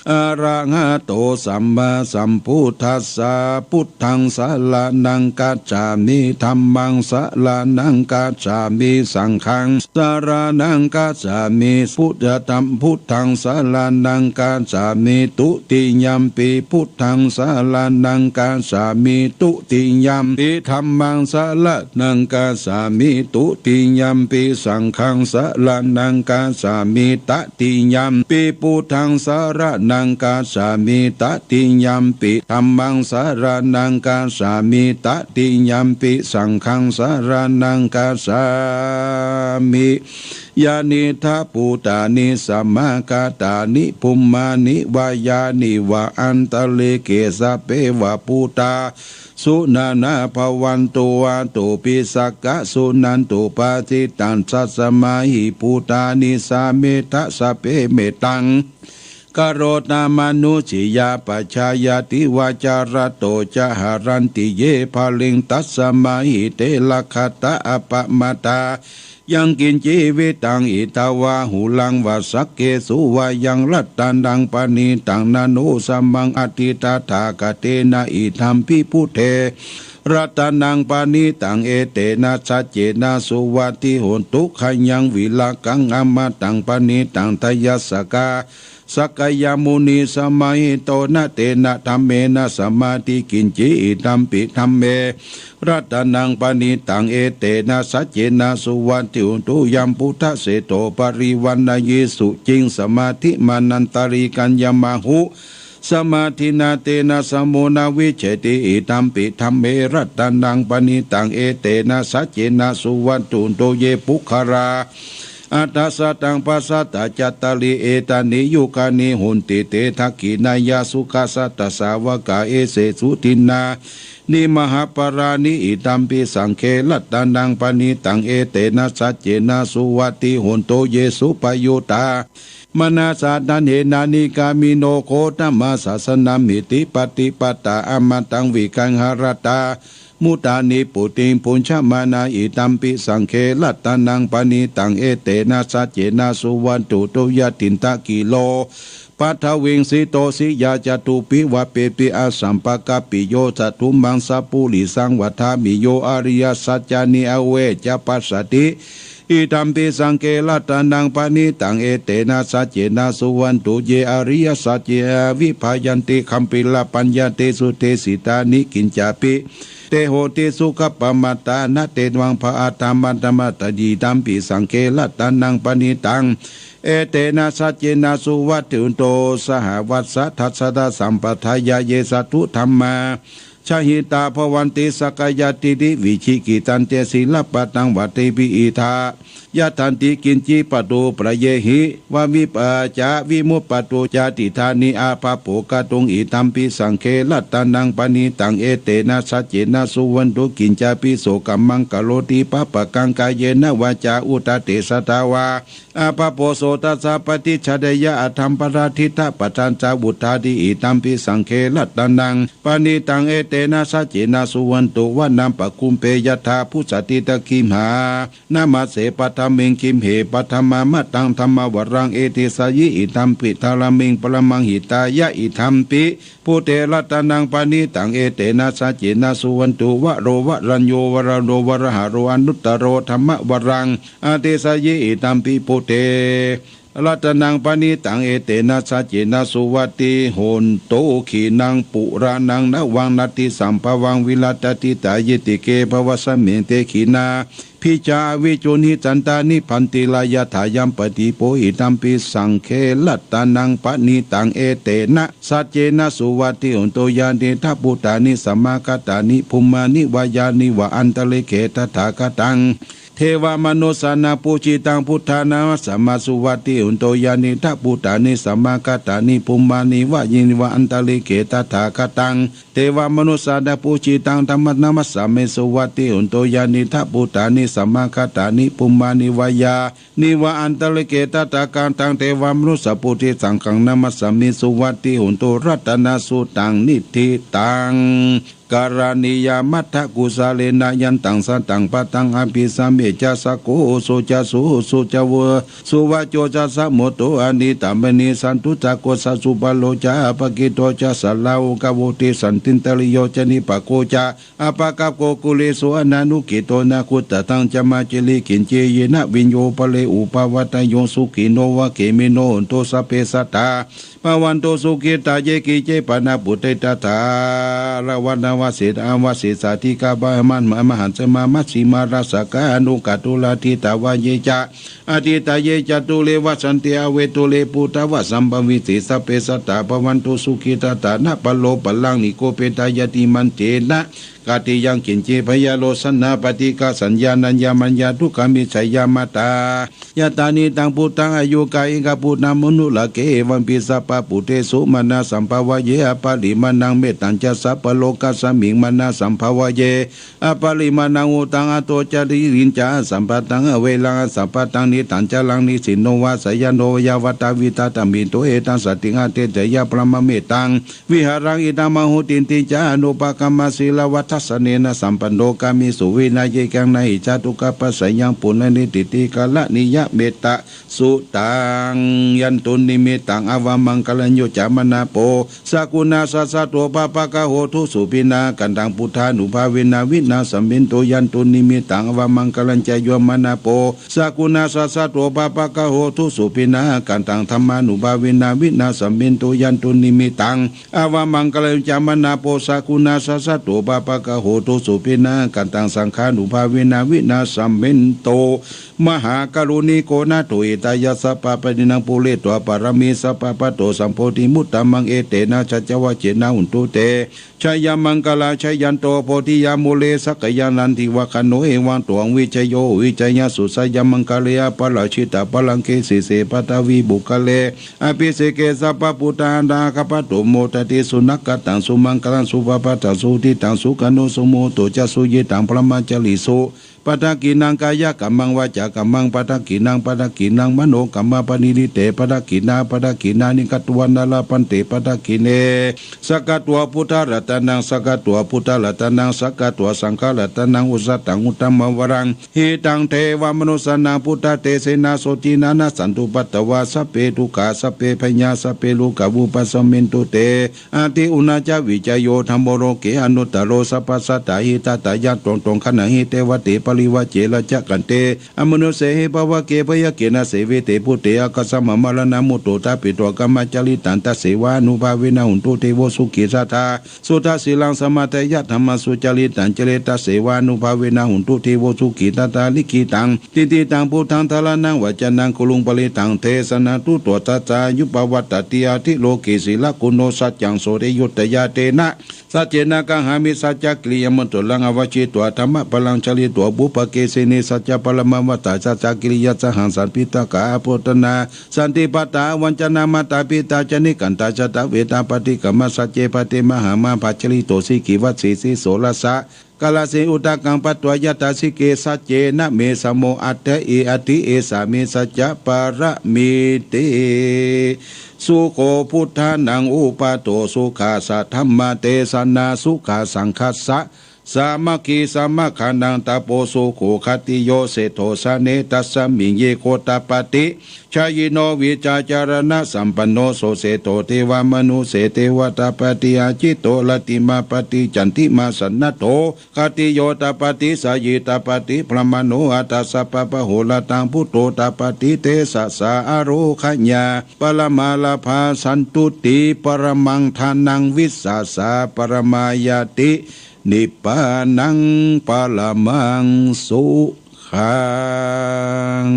arahato sammāsambuddhassa. Buddhaṃ saraṇaṃ gacchāmi. Dhammaṃ saraṇaṃ gacchāmi. Saṅghaṃ saraṇaṃ gacchāmi. Buddha dham-, buddhaṃ saraṇaṃ gacchāmi. Dutiyampi buddhaṃ saraṇaṃ gacchāmi. Dutiyampi dhammaṃ saraṇaṃ gacchāmi. Dutiyampi saṅghaṃ saraṇaṃ gacchāmi. Tatiyampi buddhaṃ saraṇaṃ gacchāmi. Tatiyampi dhammaṃ saraṇaṃ gacchāmi. Tatiyampi saṅghaṃ saraṇaṃ gacchāmi. Yānīdha bhūtāni samāgatāni bhummāni vā yāni va antalikkhe sabbeva bhūtā suṇātha bhavantu athopi sakkā suṇantu bhāsitaṃ. Tasmā hi bhūtā nisāmetha sabbe mettaṃ karotha mānusiyā pajāya divā ca ratto ca haranti ye baliṃ tasmā hi te rakkhata appamattā. Yaṃ kiñci vittaṃ idha vā huraṃ vā saggesu vā yaṃ ratanaṃ paṇītaṃ na no samaṃ atthi tathāgatena idampi buddhe ratanaṃ paṇītaṃ etena saccena suvatthi hotu. Khayaṃ virāgaṃ amataṃ paṇītaṃ tayasakā sakyamunī samāhito na tena dhammena samatthi kiñci idampi dhamme ratanaṃ paṇītaṃ etena saccena suvatthi hotu. Yambuddhaseṭṭho parivaṇṇayī suciṃ samādhimānantarikaññamāhu samādhinā tena samo na vijjati idampi dhamme ratanaṃ paṇītaṃ etena saccena suvatthi hotu. Ye puggalā aṭṭha sataṃ pasatthā cattāri etāni yugāni honti te dakkhiṇeyyā sukhassa tasāvakā esesu dinnāni mahapphalāni idampi saṅghe ratanaṃ paṇītaṃ etena saccena suvatthi hotu. Ye suppayuttā manasā daḷhena nikkāmino gotamasāsanamhi paṭipattā amataṃ vigayha laddhā mudhā nibbutiṃ bhuñjamānā idampi saṅghe ratanaṃ paṇītaṃ etena saccena suvatthi hotu. Yathindakhīlo paṭhaviṃ sito siyā catubbhi vāpeti asampakampiyo tathūmaṃ sappurisaṃ vadāmi yo ariyasaccāni avecca passati idampi saṅghe ratanaṃ paṇītaṃ etena saccena suvatthi hotu. Ye ariyasaccā vibhāyanti gabbhīrapaññā tesu desitā nikiñcāpi te hoti dukkhappamatā na te vāmappattā matthamataṃ idampi saṅghe ratanaṃ paṇītaṃ etena saccena suvatthi hotu. Sahāvassa dassanasampadāya ye sādhudhammā jahitā bhavanti sakkāyadiṭṭhi vicikicchante sīlabbataṃ vādemi idha yadatthi kiñci pattu palayehi vā vippaccā vimuttapādo ca tiṭṭhāni abhabbo kātuṃ idampi saṅghe ratanaṃ paṇītaṃ etena saccena suvatthi hotu. Kiñcāpi so kammaṃ karoti pāpakaṃ kāyena vācā uda tejasā vā abhabbo so tassa paṭicchadeyya ahaṃ paṇidhi taṃ paṭhaṃ ca vuṭṭhāmi idampi saṅghe ratanaṃ paṇītaṃ etena saccena suvatthi hotu. Vanappagumbe yathā phussitedha gimhā na majjhe paṭhaviṃ gimhe paṭhamamataṃ dhammavaraṃ adesayī idampi dharamiṃ paramaṃ hitāya idampi buddhe ratanaṃ paṇītaṃ etena saccena suvatthi hotu. Varo varañño varado varāharo anuttaro dhammavaraṃ adesayī idampi buddhe ratanaṃ paṇītaṃ etena saccena suvatthi hotu. Khīṇaṃ purāṇaṃ navaṃ natthi sambhavaṃ virattacittāyatike bhavasmiṃ te khīṇabījā aviccūhi santāne bhadrā yathāyampadīpo idampi saṅghe ratanaṃ paṇītaṃ etena saccena suvatthi hotu. Yānīdha bhūtāni samāgatāni bhummāni vā yāni va antalikkhe tathāgataṃ เทวมนุสสานังปูจิตัง พุทธังนะมัสสามา สุวัตติโหนตุ ยานิทัพภูตานิ สมากัตตานิ ภุมมานิวะ เยนะวะ อันตะลิเก ตถาคตัง เทวมนุสสานังปูจิตัง ธัมมังนะมัสสามิ สุวัตติโหนตุ ยานิทัพภูตานิ สมากัตตานิ ภุมมานิวะ ยานิวะ อันตะลิเก ตถาคตัง เทวมนุสสาปูจิ สังฆังนะมัสสามิ สุวัตติโหนตุ รัตตนสุตตัง นิฏฐิตัง กะระณียามัทธะ กุสะเลนะ ยันตัง สะตัง ปะทัง อะภิสะเมจะ สะโก อุสุจะ สุหุสุจะ วะ สุวะโจจะ สะมุตโต อะนิตตะมะเน สันตุสสะโก สะสุปะโลจะ อะปะกิตโตจะ สะลาหุกะ วุติสันตินติริโยจะ นิปปะโกจะ อะปะกัปโป กุเลสุ อะนะนุกิตโต นะคุตตะตัง จะมะเจริ กิญจิ เยนะวิญโญ ปะเร อุปะวัตตะโย สุขิโน วะเขมิโน โหนตุ สัพเพสัตตา ภะวันตุ สุขิตา เย กิจเจ ปะนะ ปุตเต ตถา ละวะนะวะเส อะวะเสสา ทิกา บะหะมะ มะหัสสะ มะมัชฌิมา รัสสะกา อะนุกะตุลา ทิตาวา เยจะ อะทิตาเย จะตุเร วัสสันติ อะเวตุเร ปุตตะวะ สัมภะวิสี สัพเพสัตตา ภะวันตุ สุขิตัตตา นะปะโรปะรัง นิคุปปะตา ญาติมันเตนะ กะติยัง กิญจิ พยาโลสะนะ ปะฏิฆะสัญญา นัญญามัญญา ทุกขามิจฉา ยามาตา ยะตา นิตัง พุทธัง อายุกา เอกะปุตตะ มนุราเก เอวัมปิ สัพพะปุตเตสุ มานะสัมภะวะเย อะปะริมาณัง เมตตัญจะ สัพพะโลกัสสะมิง มานะสัมภะวะเย อะปะริมาณัง อุตัง อะโต จะ ริริญจา อะสัมปะตัง อะเวรัง อะสัมปะตัง นิตัญจรัง นิสินโน วาสายาโน ยะวะตะ วิทัตตะ มิตโต เอตัง สันติง อะเทเสยะ พะละมะเมตตัง วิหารัง อิทัง มะหุตินติจะ อะนุปะกัมมะ สีลาวะทัสสะเนนะ สัมปันโน กาเมสุ วินะเยกัง นะหิ จะตุกัปปะสะยัง ปุนะเรติติ กะระณียะ เมตตะ สุตัง ยันตุนนิมิตตัง อะวะมังคะลัง โย จะ มะนะโป สะกุณาสะสะโต ปะปะกะโห ทุสุข ปินากันตัง พุทธานุภาเวนะ วินาศะเมนตุ ยันตุนนิมิตตัง อะวะมังคะลัง จะ โย มะนะโป สะกุณาสะสะโต ปะปะกะโห ทุสุข ปินากันตัง ธัมมานุภาเวนะ วินาศะเมนตุ ยันตุนนิมิตตัง อะวะมังคะลัง จะ มะนะโป สะกุณาสะสะโต ปะปะกะโห ทุสุข ปินากันตัง สังฆานุภาเวนะ วินาศะเมนตุ มหากรุณิโก นาโถ หิตายะ สัพพะปะริณัง ปูเรตวา ปะระมิ สัพพะ ปะโต สัมโพธิมุตตะมัง เอเตนะ สัจจวะเจนะ โหนตุ เต ชะยะมังคะลา ชะยันโต โพธิยะ มูเล สักกะยา นันทิวะคะโน เอวัง ตวัง วิชโย วิชยะสุ สะยะมังคะเล อะปะราจิตะ ปะลังเก สีเส ปะทะวี ปุคคะเล อะภิเสเก สัพพะปุทธา อะคาปะโต โมทะติ สุนะกะตัง สุมังคะลัง สุปะปะทัง สุหุติตัง สุขานุโสมะโหตุ จะ สุยิตัง พะละมะจาริสุ ปะทักขิณัง กายะกัมมัง วาจากัมมัง ปะทักขิณัง ปะทักขิณัง มะโนกัมมะปะริณิเต ปะทักขิณา ปะทักขิณานิ กัตตวานะ ละพันเต ปะทักขิเณ สักกะตวา พุทธะรัตตะนัง สักกะตวา พุทธะรัตตะนัง สักกะตวา สังฆะรัตตะนัง โอสะถัง อุตตะมะวะรัง หิตัง เทวะมนุสสานัง พุทธะเตเสนะ โสตินะ นะสสันตุ ปัตตวา สัพเพ ทุกขา สัพเพ ภะยา สัพเพ โรคา วุปัสสะเมนตุ เต อะทิ อุณา จะ วิชโย ธัมโม โลเก อนุตตะโร สัพพะสัตตา หิตะตะยะ ตวง ตวง ขะณะหิ เตวะเต ปะริวะเจระ จะ กันเต อมนุสเสหิ ภะวะเก ภะยะเกนะ เสวิเต ภูเต อะกัสสะ มะ มะระณะ มุตโต ทะปิโต กัมมะจาริตัง ตะเสวานุภาเวนะ โหนตุ เทโว สุขี สัตถา สุทธา สีลัง สะมะทะยะ ธัมมัง สุจาริตัง จะเร ตะเสวานุภาเวนะ โหนตุ เทโว สุขี สัตถา ลิขิตัง ทิฏฐิตัง พุทธัง สะระณัง วะจะนัง กุรุง ปะริตถัง เทสะนะ ทุตโต สัจจายุปะวัตติ อะทิ โลเก สีละกุโณ สัจจัง โสเท ยุตตะยา เตนะ สัจเจนะ กังหามิ สัจจะกิริยัง มุตโตรัง อะวะชิตวา ธัมมะปะรัง ชะลิตวา ปุพพะเกสินี สัจจะปะระมัง วัตตา สัจจะกิริยัง สะหัง สันติปะทา อะโพทะนา สันติปะทา อะวัญชนา มาตาปิตา จะ นิกันตา จะ ทะเวทา ปะฏิกรรมะ สัจเจ ปะเท มหามา พัชชะลิโต สีขีวัสสี สีโสรสะ กาลาสี อุทะกัง ปัตตวา ยัตถา สีเก สัจเจนะ เม สะโม อัตถะเอ อะทิ เอสา เม สัจจะปะระมีติ สุโข พุทธานัง อุปาโท สุขัสสะ ธัมมะเตสะนา สุขัสสังคัสสะ สามัคคี สะมะคะนัง ตะโป สุโข ขัตติโย เศรษฐโส เนตัสสะมิง เยโค ตปะติ ชะยิโน วิชาจารณะสัมปันโน โส เศรษฐโส เทวะมนุสเส เทวะตปะติ อาจิตโต รัตติมาปะติ จันติมา สะนัทโธ ขัตติโย ตปะติ สะยี ตปะติ พรหมโณ อัฏฐะ สัพพะปะโหรตัง พุทโธ ตปะติ เตสะสา อะโรคะญา ปะระมาลาภา สันตุติ ปะระมังทานัง วิสสาสา ปะระมายาติ นิพพานัง ปะระมังสุขัง